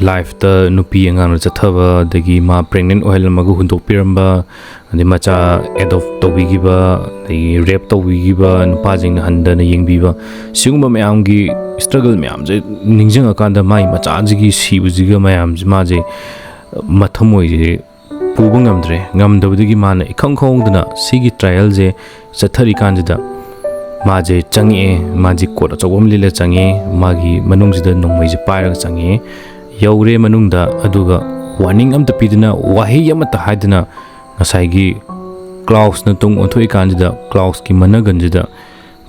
ꯂꯥꯏꯐꯇ ꯅꯨꯄꯤ ꯑꯉꯥꯡꯅ ꯆꯠꯊꯕ, ꯑꯗꯒꯤ ꯃꯥ ꯄ꯭ꯔꯦꯒꯅꯦꯟ ꯑꯣꯏꯍꯜꯂꯝꯃꯒ ꯍꯨꯟꯗꯣꯛꯄꯤꯔꯝꯕ, ꯑꯗꯩ ꯃꯆꯥ ꯑꯦꯗꯣꯞ ꯇꯧꯕꯤꯈꯤꯕ, ꯑꯗꯒꯤ ꯔꯦꯞ ꯇꯧꯕꯤꯈꯤꯕ, ꯅꯨꯄꯥꯁꯤꯡꯅ ꯍꯟꯊꯅ ꯌꯦꯡꯕꯤꯕ, ꯁꯤꯒꯨꯝꯕ ꯃꯌꯥꯝꯒꯤ ꯁ꯭ꯇ꯭ꯔꯒꯜ ꯃꯌꯥꯝꯁꯦ ꯅꯤꯡꯁꯤꯡꯉꯀꯥꯟꯗ ꯃꯥꯒꯤ ꯃꯆꯥꯁꯤꯒꯤ ꯁꯤꯕꯁꯤꯒ ꯃꯌꯥꯝꯁꯦ ꯃꯥꯁꯦ ꯃꯊꯃꯣꯏꯁꯦ ꯄꯨꯕ ꯉꯝꯗ꯭ꯔꯦ꯫ ꯉꯝꯗꯕꯗꯒꯤ ꯃꯥꯅ ꯏꯈꯪ ꯈꯪꯍꯧꯗꯅ ꯁꯤꯒꯤ ꯇ꯭ꯔꯥꯏꯌꯦꯜꯁꯦ ꯆꯠꯊꯔꯤꯀꯥꯟꯁꯤꯗ ꯃꯥꯁꯦ ꯆꯪꯉꯛꯑꯦ꯫ ꯃꯥꯁꯦ ꯀꯣꯠ ꯑꯆꯧꯕ ꯑꯃ ꯂꯤꯠꯂ ꯆꯪꯉꯛꯑꯦ꯫ ꯃꯥꯒꯤ ꯃꯅꯨꯡꯁꯤꯗ ꯅꯣꯡꯃꯩꯁꯦ ꯄꯥꯏꯔꯒ ꯆꯪꯉꯛꯑꯦ꯫ ꯌꯧꯔꯦ ꯃꯅꯨꯡꯗ, ꯑꯗꯨꯒ ꯋꯥꯔꯅꯤꯡ ꯑꯝꯇ ꯄꯤꯗꯅ, ꯋꯥꯍꯩ ꯑꯃꯠꯇ ꯍꯥꯏꯗꯅ, ꯉꯁꯥꯏꯒꯤ ꯀ꯭ꯂꯥꯎꯁꯅ ꯇꯨꯡ ꯑꯣꯟꯊꯣꯛꯏꯀꯥꯟꯁꯤꯗ ꯀ꯭ꯂꯥꯎꯁꯀꯤ ꯃꯅꯒꯟꯁꯤꯗ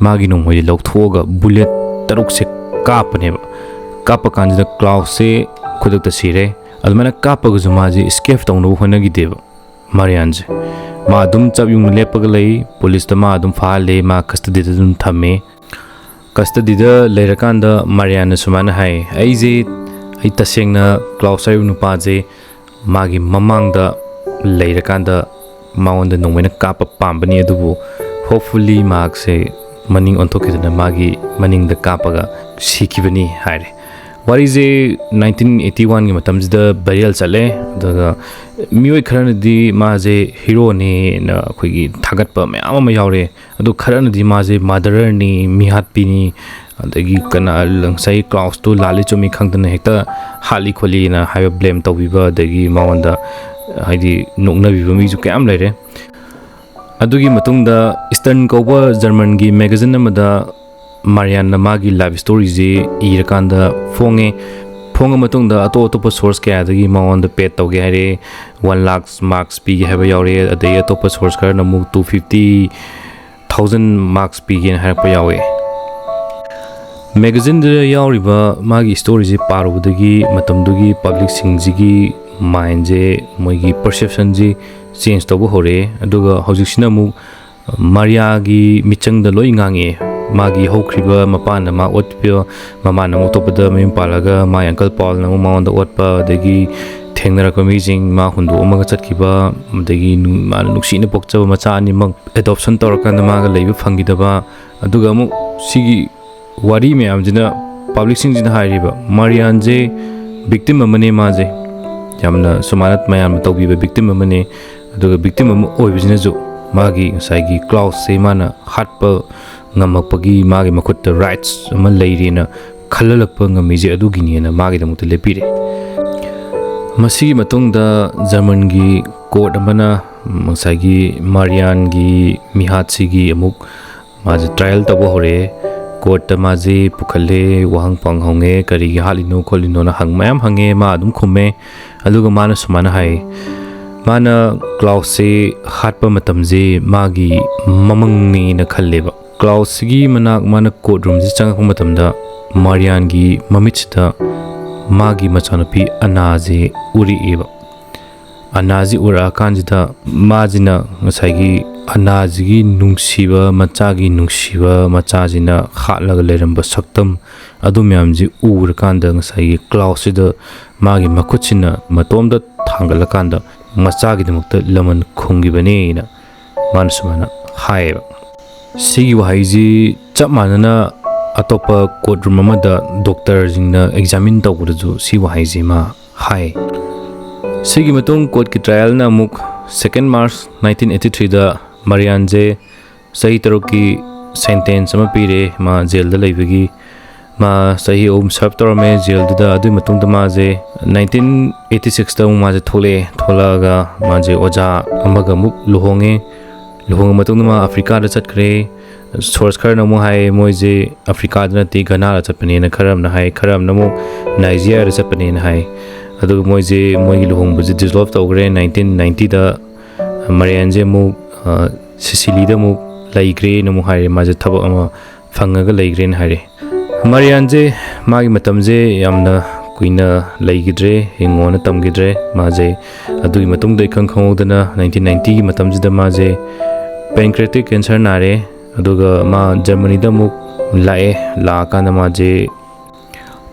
ꯃꯥꯒꯤ ꯅꯣꯡꯃꯩꯁꯦ ꯂꯧꯊꯣꯛꯑꯒ ꯕꯨꯂꯦꯠ ꯇꯔꯨꯛꯁꯦ ꯀꯥꯞꯄꯅꯦꯕ꯫ ꯀꯥꯞꯄ ꯀꯥꯟꯁꯤꯗ ꯀ꯭ꯂꯥꯎꯁꯁꯦ ꯈꯨꯗꯛꯇ ꯁꯤꯔꯦ꯫ ꯑꯗꯨꯃꯥꯏꯅ ꯀꯥꯞꯄꯒꯁꯨ ꯃꯥꯁꯦ ꯏꯁꯀꯦꯞ ꯇꯧꯅꯕ ꯍꯣꯠꯅꯈꯤꯗꯦꯕ ꯃꯥꯔꯤꯌꯥꯟꯁꯦ꯫ ꯃꯥ ꯑꯗꯨꯝ ꯆꯞ ꯌꯨꯡꯅ ꯂꯦꯞꯄꯒ ꯂꯩ꯫ ꯄꯨꯂꯤꯁꯇ ꯃꯥ ꯑꯗꯨꯝ ꯐꯥꯍꯜꯂꯦ꯫ ꯃꯥ ꯀꯁꯇꯗꯤꯗ ꯑꯗꯨꯝ ꯊꯝꯃꯦ꯫ ꯀꯁꯇꯗꯤꯗ ꯂꯩꯔꯀꯥꯟꯗ ꯃꯥꯔꯤꯌꯥꯟꯅ ꯁꯨꯃꯥꯏꯅ ꯍꯥꯏ, "ꯑꯩꯁꯦ, ꯑꯩ ꯇꯁꯦꯡꯅ ꯀ꯭ꯂꯥꯎꯁ ꯍꯥꯏꯔꯤꯕ ꯅꯨꯄꯥꯁꯦ ꯃꯥꯒꯤ ꯃꯃꯥꯡꯗ ꯂꯩꯔꯀꯥꯟꯗ ꯃꯉꯣꯟꯗ ꯅꯣꯡꯃꯩꯅ ꯀꯥꯞꯄ ꯄꯥꯝꯕꯅꯤ, ꯑꯗꯨꯕꯨ ꯍꯣꯞꯐꯨꯜꯂꯤ ꯃꯍꯥꯛꯁꯦ ꯃꯅꯤꯡ ꯑꯣꯟꯊꯣꯛꯈꯤꯗꯅ ꯃꯥꯒꯤ ꯃꯅꯤꯡꯗ ꯀꯥꯞꯄꯒ ꯁꯤꯈꯤꯕꯅꯤ" ꯍꯥꯏꯔꯦ꯫ ꯋꯥꯔꯤꯁꯦ ꯅꯥꯏꯟꯇꯤꯟ ꯑꯩꯠꯇꯤ ꯋꯥꯟꯒꯤ ꯃꯇꯝꯁꯤꯗ ꯚꯥꯏꯔꯦꯜ ꯆꯠꯂꯦ꯫ ꯑꯗꯨꯒ ꯃꯤꯑꯣꯏ ꯈꯔꯅꯗꯤ ꯃꯥꯁꯦ ꯍꯤꯔꯣꯅꯦꯅ ꯑꯩꯈꯣꯏꯒꯤ ꯊꯥꯒꯠꯄ ꯃꯌꯥꯝ ꯑꯃ ꯌꯥꯎꯔꯦ꯫ ꯑꯗꯨ ꯈꯔꯅꯗꯤ ꯃꯥꯁꯦ ꯃꯥꯔꯗꯔꯔꯅꯤ, ꯃꯤꯍꯥꯠꯄꯤꯅꯤ, ꯑꯗꯒꯤ ꯀꯅꯥ, ꯉꯁꯥꯏ ꯀ꯭ꯂꯥꯎꯁꯇꯨ ꯂꯥꯜꯂꯤ ꯆꯨꯝꯃꯤ ꯈꯪꯗꯅ ꯍꯦꯛꯇ ꯍꯥꯠꯂꯤ ꯈꯣꯠꯂꯤꯅ ꯍꯥꯏꯕ ꯕ꯭ꯂꯦꯝ ꯇꯧꯕꯤꯕ, ꯑꯗꯒꯤ ꯃꯉꯣꯟꯗ ꯍꯥꯏꯗꯤ ꯅꯣꯛꯅꯕꯤꯕ ꯃꯤꯁꯨ ꯀꯌꯥꯝ ꯂꯩꯔꯦ꯫ ꯑꯗꯨꯒꯤ ꯃꯇꯨꯡꯗ ꯏꯁꯇꯔꯟ ꯀꯧꯕ ꯖꯔꯃꯟꯒꯤ ꯃꯦꯒꯥꯖꯤꯟ ꯑꯃꯗ ꯃꯥꯔꯤꯌꯥꯟꯅ ꯃꯥꯒꯤ ꯂꯥꯏꯐ ꯁ꯭ꯇꯣꯔꯤꯁꯤ ꯏꯔꯀꯥꯟꯗ ꯐꯣꯡꯉꯦ꯫ ꯐꯣꯡꯉ ꯃꯇꯨꯡꯗ ꯑꯇꯣꯞ ꯑꯇꯣꯞꯄ ꯁꯣꯔꯁ ꯀꯌꯥꯗꯒꯤ ꯃꯉꯣꯟꯗ ꯄꯦꯠ ꯇꯧꯒꯦ ꯍꯥꯏꯔꯦ꯫ ꯋꯥꯟ ꯂꯥꯛ ꯃꯥꯔꯛꯁ ꯄꯤꯒꯦ ꯍꯥꯏꯕ ꯌꯥꯎꯔꯦ꯫ ꯑꯗꯩ ꯑꯇꯣꯞꯄ ꯁꯣꯔꯁ ꯈꯔꯅ ꯑꯃꯨꯛ ꯇꯨ ꯐꯤꯐꯇꯤ ꯊꯥꯎꯖꯟ ꯃꯥꯔꯛꯁ ꯄꯤꯒꯦꯅ ꯍꯥꯏꯔꯛꯄ ꯌꯥꯎꯋꯦ꯫ ꯃꯦꯒꯥꯖꯤꯟꯗꯨꯗ ꯌꯥꯎꯔꯤꯕ ꯃꯥꯒꯤ ꯁ꯭ꯇꯣꯔꯤꯁꯦ ꯄꯥꯔꯨꯕꯗꯒꯤ ꯃꯇꯝꯗꯨꯒꯤ ꯄꯕ꯭ꯂꯤꯛꯁꯤꯡꯁꯤꯒꯤ ꯃꯥꯏꯟꯁꯦ, ꯃꯣꯏꯒꯤ ꯄꯔꯁꯦꯞꯁꯟꯁꯤ ꯆꯦꯟꯖ ꯇꯧꯕ ꯍꯧꯔꯛꯑꯦ꯫ ꯑꯗꯨꯒ ꯍꯧꯖꯤꯛꯁꯤꯅ ꯑꯃꯨꯛ ꯃꯥꯔꯤꯌꯥꯒꯤ ꯃꯤꯆꯪꯗ ꯂꯣꯏ ꯉꯥꯡꯉꯛꯑꯦ꯫ ꯃꯥꯒꯤ ꯍꯧꯈ꯭ꯔꯤꯕ ꯃꯄꯥꯟꯗ ꯃꯥ ꯑꯣꯠꯄꯤꯕ, ꯃꯃꯥꯅ ꯑꯃꯨꯛ ꯑꯇꯣꯞꯄꯗ ꯃꯌꯨꯝ ꯄꯥꯜꯂꯒ ꯃꯥꯒꯤ ꯑꯪꯀꯜ ꯄꯥꯎꯜꯅ ꯑꯃꯨꯛ ꯃꯉꯣꯟꯗ ꯑꯣꯠꯄ, ꯑꯗꯒꯤ ꯊꯦꯡꯅꯔꯛꯄ ꯃꯤꯁꯤꯡ ꯃꯥ ꯍꯨꯟꯗꯣꯛꯑꯝꯃꯒ ꯆꯠꯈꯤꯕ, ꯑꯗꯒꯤ ꯅꯨ-, ꯃꯥꯅ ꯅꯨꯡꯁꯤꯅ ꯄꯣꯛꯆꯕ ꯃꯆꯥ ꯑꯅꯤꯃꯛ ꯑꯦꯗꯣꯞꯁꯟ ꯇꯧꯔꯀꯥꯟꯗ ꯃꯥꯒ ꯂꯩꯕ ꯐꯪꯈꯤꯗꯕ, ꯑꯗꯨꯒ ꯑꯃꯨꯛ ꯁꯤꯒꯤ ꯋꯥꯔꯤ ꯃꯌꯥꯝꯁꯤꯅ ꯄꯕ꯭ꯂꯤꯛꯁꯤꯡꯁꯤꯅ ꯍꯥꯏꯔꯤꯕ ꯃꯥꯔꯤꯌꯥꯟꯁꯦ ꯕꯤꯛꯇꯤꯝ ꯑꯃꯅꯦ, ꯃꯥꯁꯦ ꯌꯥꯝꯅ ꯁꯨꯃꯥꯏꯅ ꯃꯌꯥꯝꯅ ꯇꯧꯕꯤꯕ ꯕꯤꯛꯇꯤꯝ ꯑꯃꯅꯦ꯫ ꯑꯗꯨꯒ ꯕꯤꯛꯇꯤꯝ ꯑꯃ ꯑꯣꯏꯕꯁꯤꯅꯁꯨ ꯃꯥꯒꯤ ꯉꯁꯥꯏꯒꯤ ꯀ꯭ꯂꯥꯎꯁꯁꯦ ꯃꯥꯅ ꯍꯥꯠꯄ ꯉꯝꯃꯛꯄꯒꯤ ꯃꯥꯒꯤ ꯃꯈꯨꯠꯇ ꯔꯥꯏꯠꯁ ꯑꯃ ꯂꯩꯔꯦꯅ ꯈꯜꯍꯜꯂꯛꯄ ꯉꯝꯃꯤꯁꯦ ꯑꯗꯨꯒꯤꯅꯦꯅ ꯃꯥꯒꯤꯗꯃꯛꯇ ꯂꯦꯞꯄꯤꯔꯦ꯫ ꯃꯁꯤꯒꯤ ꯃꯇꯨꯡꯗ ꯖꯔꯃꯟꯒꯤ ꯀꯣꯔꯠ ꯑꯃꯅ ꯉꯁꯥꯏꯒꯤ ꯃꯥꯔꯤꯌꯥꯟꯒꯤ ꯃꯤꯍꯥꯠꯁꯤꯒꯤ ꯑꯃꯨꯛ ꯃꯥꯁꯦ ꯇ꯭ꯔꯥꯏꯌꯦꯜ ꯇꯧꯕ ꯍꯧꯔꯛꯑꯦ꯫ ꯀꯣꯔꯠꯇ ꯃꯥꯁꯦ ꯄꯨꯈꯠꯂꯦ, ꯋꯥꯍꯪ ꯄꯥꯎꯍꯪ ꯍꯪꯉꯦ, ꯀꯔꯤꯒꯤ ꯍꯥꯠꯂꯤꯅꯣ ꯈꯣꯠꯂꯤꯅꯣꯅ ꯍꯪ-, ꯃꯌꯥꯝ ꯍꯪꯉꯦ, ꯃꯥ ꯑꯗꯨꯝ ꯈꯨꯝꯃꯦ꯫ ꯑꯗꯨꯒ ꯃꯥꯅ ꯁꯨꯃꯥꯏꯅ ꯍꯥꯏ, ꯃꯥꯅ ꯀ꯭ꯂꯥꯎꯁꯁꯦ ꯍꯥꯠꯄ ꯃꯇꯝꯁꯦ ꯃꯥꯒꯤ ꯃꯃꯪꯅꯦꯅ ꯈꯜꯂꯦꯕ꯫ ꯀ꯭ꯂꯥꯎꯁꯁꯤꯒꯤ ꯃꯅꯥꯛ ꯃꯥꯅ ꯀꯣꯔꯠ ꯔꯨꯝꯁꯤ ꯆꯪꯉꯛꯄ ꯃꯇꯝꯗ ꯃꯥꯔꯤꯌꯥꯟꯒꯤ ꯃꯃꯤꯠꯁꯤꯗ ꯃꯥꯒꯤ ꯃꯆꯥꯅꯨꯄꯤ ꯑꯅꯥꯁꯦ ꯎꯔꯛꯑꯦꯕ꯫ ꯑꯅꯥꯁꯤ ꯎꯔꯛꯑꯀꯥꯟꯁꯤꯗ ꯃꯥꯁꯤꯅ ꯉꯁꯥꯏꯒꯤ ꯑꯅꯥꯁꯤꯒꯤ ꯅꯨꯡꯁꯤꯕ, ꯃꯆꯥꯒꯤ ꯅꯨꯡꯁꯤꯕ, ꯃꯆꯥꯁꯤꯅ ꯍꯥꯠꯂꯒ ꯂꯩꯔꯝꯕ ꯁꯛꯇꯝ ꯑꯗꯨ ꯃꯌꯥꯝꯁꯤ ꯎꯔꯀꯥꯟꯗ ꯉꯁꯥꯏꯒꯤ ꯀ꯭ꯂꯥꯎꯁꯁꯤꯗ ꯃꯥꯒꯤ ꯃꯈꯨꯠꯁꯤꯅ ꯃꯇꯣꯝꯗ ꯊꯥꯡꯒꯠꯂꯀꯥꯟꯗ ꯃꯆꯥꯒꯤꯗꯃꯛꯇ ꯂꯃꯟ ꯈꯨꯝꯈꯤꯕꯅꯦꯅ ꯃꯥꯅ ꯁꯨꯃꯥꯏꯅ ꯍꯥꯏꯌꯦꯕ꯫ ꯁꯤꯒꯤ ꯋꯥꯍꯩꯁꯤ ꯆꯞ ꯃꯥꯟꯅꯅ ꯑꯇꯣꯞꯄ ꯀꯣꯔꯠ ꯔꯨꯝ ꯑꯃꯗ ꯗꯣꯛꯇꯔꯁꯤꯡꯅ ꯑꯦꯛꯖꯥꯃꯤꯟ ꯇꯧꯕꯗꯁꯨ ꯁꯤ ꯋꯥꯍꯩꯁꯤ ꯃꯥ ꯍꯥꯏ꯫ ꯁꯤꯒꯤ ꯃꯇꯨꯡ ꯀꯣꯔꯠꯀꯤ ꯇ꯭ꯔꯥꯏꯌꯦꯜꯅ ꯑꯃꯨꯛ second March nineteen eighty threeꯗ ꯃꯥꯔꯤꯌꯥꯟꯁꯦ ꯆꯍꯤ ꯇꯔꯨꯛꯀꯤ ꯁꯦꯟꯇꯦꯟꯁ ꯑꯃ ꯄꯤꯔꯦ ꯃꯥ ꯖꯦꯜꯗ ꯂꯩꯕꯒꯤ꯫ ꯃꯥ ꯆꯍꯤ ꯑꯍꯨꯝ ꯁꯔꯞ ꯇꯧꯔꯝꯃꯦ ꯖꯦꯜꯗꯨꯗ꯫ ꯑꯗꯨꯒꯤ ꯃꯇꯨꯡꯗ ꯃꯥꯁꯦ ꯅꯥꯏꯟꯇꯤꯟ ꯑꯩꯠꯇꯤ ꯁꯤꯛꯁꯇ ꯑꯃꯨꯛ ꯃꯥꯁꯦ ꯊꯣꯛꯂꯛꯑꯦ꯫ ꯊꯣꯛꯂꯛꯑꯒ ꯃꯥꯁꯦ ꯑꯣꯖꯥ ꯑꯃꯒ ꯑꯃꯨꯛ ꯂꯨꯍꯣꯡꯉꯦ꯫ ꯂꯨꯍꯣꯡꯉ ꯃꯇꯨꯡꯗ ꯃꯥ ꯑꯐ꯭ꯔꯤꯀꯥꯗ ꯆꯠꯈ꯭ꯔꯦ꯫ ꯁꯣꯔꯁ ꯈꯔꯅ ꯑꯃꯨꯛ ꯍꯥꯏ ꯃꯣꯏꯁꯦ ꯑꯐ꯭ꯔꯤꯀꯥꯗ ꯅꯠꯇꯦ ꯘꯅꯥꯗ ꯆꯠꯄꯅꯦꯅ, ꯈꯔ ꯑꯃꯅ ꯍꯥꯏ, ꯈꯔ ꯑꯃꯅ ꯑꯃꯨꯛ ꯅꯥꯏꯖꯤꯌꯥꯗ ꯆꯠꯄꯅꯦꯅ ꯍꯥꯏ꯫ ꯑꯗꯨꯒ ꯃꯣꯏꯁꯦ ꯃꯣꯏꯒꯤ ꯂꯨꯍꯣꯡꯕꯁꯦ ꯗꯤꯖꯣꯜꯞ ꯇꯧꯈ꯭ꯔꯦ꯫ ꯅꯥꯏꯟꯇꯤꯟ ꯅꯥꯏꯟꯇꯤꯗ ꯃꯔꯤꯌꯥꯟꯁꯦ ꯑꯃꯨꯛ ꯁꯤꯁꯤꯂꯤꯗ ꯑꯃꯨꯛ ꯂꯩꯈ꯭ꯔꯦꯅ ꯑꯃꯨꯛ ꯍꯥꯏꯔꯦ꯫ ꯃꯥꯁꯦ ꯊꯕꯛ ꯑꯃ ꯐꯪꯉꯒ ꯂꯩꯈ꯭ꯔꯦꯅ ꯍꯥꯏꯔꯦ꯫ ꯃꯔꯤꯌꯥꯟꯁꯦ ꯃꯥꯒꯤ ꯃꯇꯝꯁꯦ ꯌꯥꯝꯅ ꯀꯨꯏꯅ ꯂꯩꯈꯤꯗ꯭ꯔꯦ, ꯍꯤꯡꯉꯣꯅ ꯇꯝꯈꯤꯗ꯭ꯔꯦ꯫ ꯃꯥꯁꯦ ꯑꯗꯨꯒꯤ ꯃꯇꯨꯡꯗ ꯏꯈꯪ ꯈꯪꯍꯧꯗꯅ ꯅꯥꯏꯟꯇꯤꯟ ꯅꯥꯏꯟꯇꯤꯒꯤ ꯃꯇꯝꯁꯤꯗ ꯃꯥꯁꯦ ꯄꯦꯟꯀ꯭ꯔꯦꯇꯤꯛ ꯀꯦꯟꯁꯔ ꯅꯥꯔꯦ꯫ ꯑꯗꯨꯒ ꯃꯥ ꯖꯔꯃꯅꯤꯗ ꯑꯃꯨꯛ ꯂꯥꯛꯑꯦ꯫ ꯂꯥꯛꯑꯀꯥꯟꯗ ꯃꯥꯁꯦ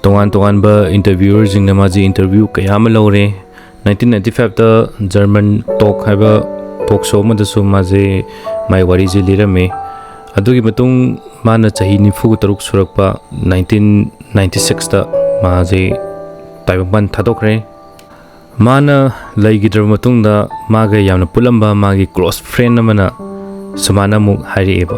ꯇꯣꯉꯥꯟ ꯇꯣꯉꯥꯟꯕ ꯏꯟꯇꯔꯚ꯭ꯌꯨꯋꯔꯁꯤꯡꯅ ꯃꯥꯁꯦ ꯏꯟꯇꯔꯚ꯭ꯌꯨ ꯀꯌꯥ ꯑꯃ ꯂꯧꯔꯦ꯫ ꯅꯥꯏꯟꯇꯤꯟ ꯅꯥꯏꯟꯇꯤ ꯐꯥꯏꯚꯇ ꯖꯔꯃꯟ ꯇꯣꯛ ꯍꯥꯏꯕ ꯇꯣꯛ ꯁꯣ ꯑꯃꯗꯁꯨ ꯃꯥꯁꯦ ꯃꯥꯏ ꯋꯥꯔꯤꯁꯦ ꯂꯤꯔꯝꯃꯦ꯫ ꯑꯗꯨꯒꯤ ꯃꯇꯨꯡ ꯃꯥꯅ ꯆꯍꯤ ꯅꯤꯐꯨ ꯇꯔꯨꯛ ꯁꯨꯔꯛꯄ ꯅꯥꯏꯟꯇꯤꯟ ꯅꯥꯏꯟꯇꯤ ꯁꯤꯛꯁꯇ ꯃꯥꯁꯦ ꯇꯥꯏꯕꯪꯄꯥꯟ ꯊꯥꯗꯣꯛꯈ꯭ꯔꯦ꯫ ꯃꯥꯅ ꯂꯩꯈꯤꯗ꯭ꯔꯕ ꯃꯇꯨꯡꯗ ꯃꯥꯒ ꯌꯥꯝꯅ ꯄꯨꯜꯂꯝꯕ ꯃꯥꯒꯤ ꯀ꯭ꯂꯣꯁ ꯐ꯭ꯔꯦꯟ ꯑꯃꯅ ꯁꯨꯃꯥꯏꯅ ꯑꯃꯨꯛ ꯍꯥꯏꯔꯛꯑꯦꯕ,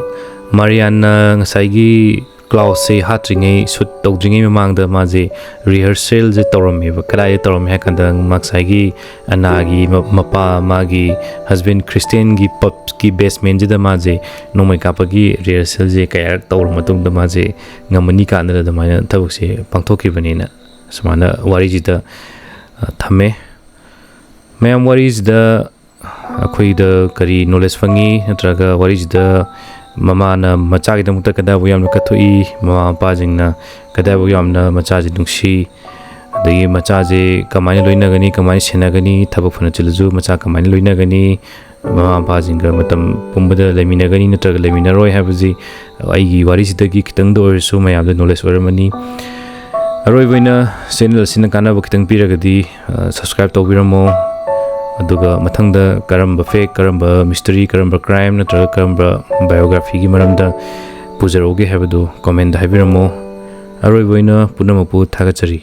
ꯃꯥꯔꯤꯌꯥꯟꯅ ꯉꯁꯥꯏꯒꯤ ꯀ꯭ꯂꯥꯎꯁꯁꯦ ꯍꯥꯠꯇ꯭ꯔꯤꯉꯩ, ꯁꯨꯠ ꯇꯧꯗ꯭ꯔꯤꯉꯩ ꯃꯃꯥꯡꯗ ꯃꯥꯁꯦ ꯔꯤꯍꯔꯁꯦꯜꯁꯦ ꯇꯧꯔꯝꯃꯦꯕ꯫ ꯀꯗꯥꯏꯗ ꯇꯧꯔꯝꯃꯦ ꯍꯥꯏ ꯀꯥꯟꯗ, ꯉꯁꯥꯏꯒꯤ ꯑꯅꯥꯒꯤ ꯃ-, ꯃꯄꯥ, ꯃꯥꯒꯤ ꯍꯁꯕꯦꯟ ꯈ꯭ꯔꯤꯁꯇꯦꯟꯒꯤ ꯄꯕꯀꯤ ꯕꯦꯁꯃꯦꯟꯁꯤꯗ ꯃꯥꯁꯦ ꯅꯣꯡꯃꯩ ꯀꯥꯞꯄꯒꯤ ꯔꯤꯍꯔꯁꯦꯜꯁꯦ ꯀꯌꯥꯔꯛ ꯇꯧꯔ ꯃꯇꯨꯡꯗ ꯃꯥꯁꯦ ꯉꯝꯃꯅꯤ ꯀꯥꯟꯗ ꯑꯗꯨꯃꯥꯏꯅ ꯊꯕꯛꯁꯦ ꯄꯥꯡꯊꯣꯛꯈꯤꯕꯅꯦꯅ ꯁꯨꯃꯥꯏꯅ ꯋꯥꯔꯤꯁꯤꯗ, ꯑ, ꯊꯝꯃꯦ꯫ ꯃꯌꯥꯝ ꯋꯥꯔꯤꯁꯤꯗ ꯑꯩꯈꯣꯏꯗ ꯀꯔꯤ ꯅꯣꯂꯦꯖ ꯐꯪꯉꯤ, ꯅꯠꯇ꯭ꯔꯒ ꯋꯥꯔꯤꯁꯤꯗ ꯃꯃꯥꯅ ꯃꯆꯥꯒꯤꯗꯃꯛꯇ ꯀꯗꯥꯏꯕꯨ ꯌꯥꯝꯅ ꯀꯠꯊꯣꯛꯏ, ꯃꯃꯥ ꯃꯄꯥꯁꯤꯡꯅ ꯀꯗꯥꯏꯕꯨ ꯌꯥꯝꯅ ꯃꯆꯥꯁꯤ ꯅꯨꯡꯁꯤ, ꯑꯗꯒꯤ ꯃꯆꯥꯁꯦ ꯀꯃꯥꯏꯅ ꯂꯣꯏꯅꯒꯅꯤ, ꯀꯃꯥꯏꯅ ꯁꯦꯟꯅꯒꯅꯤ, ꯊꯕꯛ ꯐꯅ ꯆꯤꯜꯂꯁꯨ ꯃꯆꯥ ꯀꯃꯥꯏꯅ ꯂꯣꯏꯅꯒꯅꯤ, ꯃꯃꯥ ꯃꯄꯥꯁꯤꯡꯒ ꯃꯇꯝ ꯄꯨꯝꯕꯗ ꯂꯩꯃꯤꯟꯅꯒꯅꯤ ꯅꯠꯇ꯭ꯔꯒ ꯂꯩꯃꯤꯟꯅꯔꯣꯏ ꯍꯥꯏꯕꯁꯤ ꯑꯩꯒꯤ ꯋꯥꯔꯤꯁꯤꯗꯒꯤ ꯈꯤꯇꯪꯗ ꯑꯣꯏꯔꯁꯨ ꯃꯌꯥꯝꯗ ꯅꯣꯂꯦꯖ ꯑꯣꯏꯔꯝꯃꯅꯤ꯫ ꯑꯔꯣꯏꯕ ꯑꯣꯏꯅ ꯆꯦꯅꯦꯜ ꯑꯁꯤꯅ ꯀꯥꯟꯅꯕ ꯈꯤꯇꯪ ꯄꯤꯔꯒꯗꯤ, ꯑ, ꯁꯕꯁꯀ꯭ꯔꯥꯏꯕ ꯇꯧꯕꯤꯔꯝꯃꯣ꯫ ꯑꯗꯨꯒ ꯃꯊꯪꯗ ꯀꯔꯝꯕ ꯐꯦꯛ, ꯀꯔꯝꯕ ꯃꯤꯁꯇꯔꯤ, ꯀꯔꯝꯕ ꯀ꯭ꯔꯥꯏꯝ ꯅꯠꯇ꯭ꯔꯒ ꯀꯔꯝꯕ ꯕꯥꯏꯑꯣꯒ꯭ꯔꯥꯐꯤꯒꯤ ꯃꯔꯝꯗ ꯄꯨꯖꯔꯛꯎꯒꯦ ꯍꯥꯏꯕꯗꯨ ꯀꯣꯃꯦꯟꯗ ꯍꯥꯏꯕꯤꯔꯝꯃꯣ꯫ ꯑꯔꯣꯏꯕ ꯑꯣꯏꯅ ꯄꯨꯝꯅꯃꯛꯄꯨ ꯊꯥꯒꯠꯆꯔꯤ꯫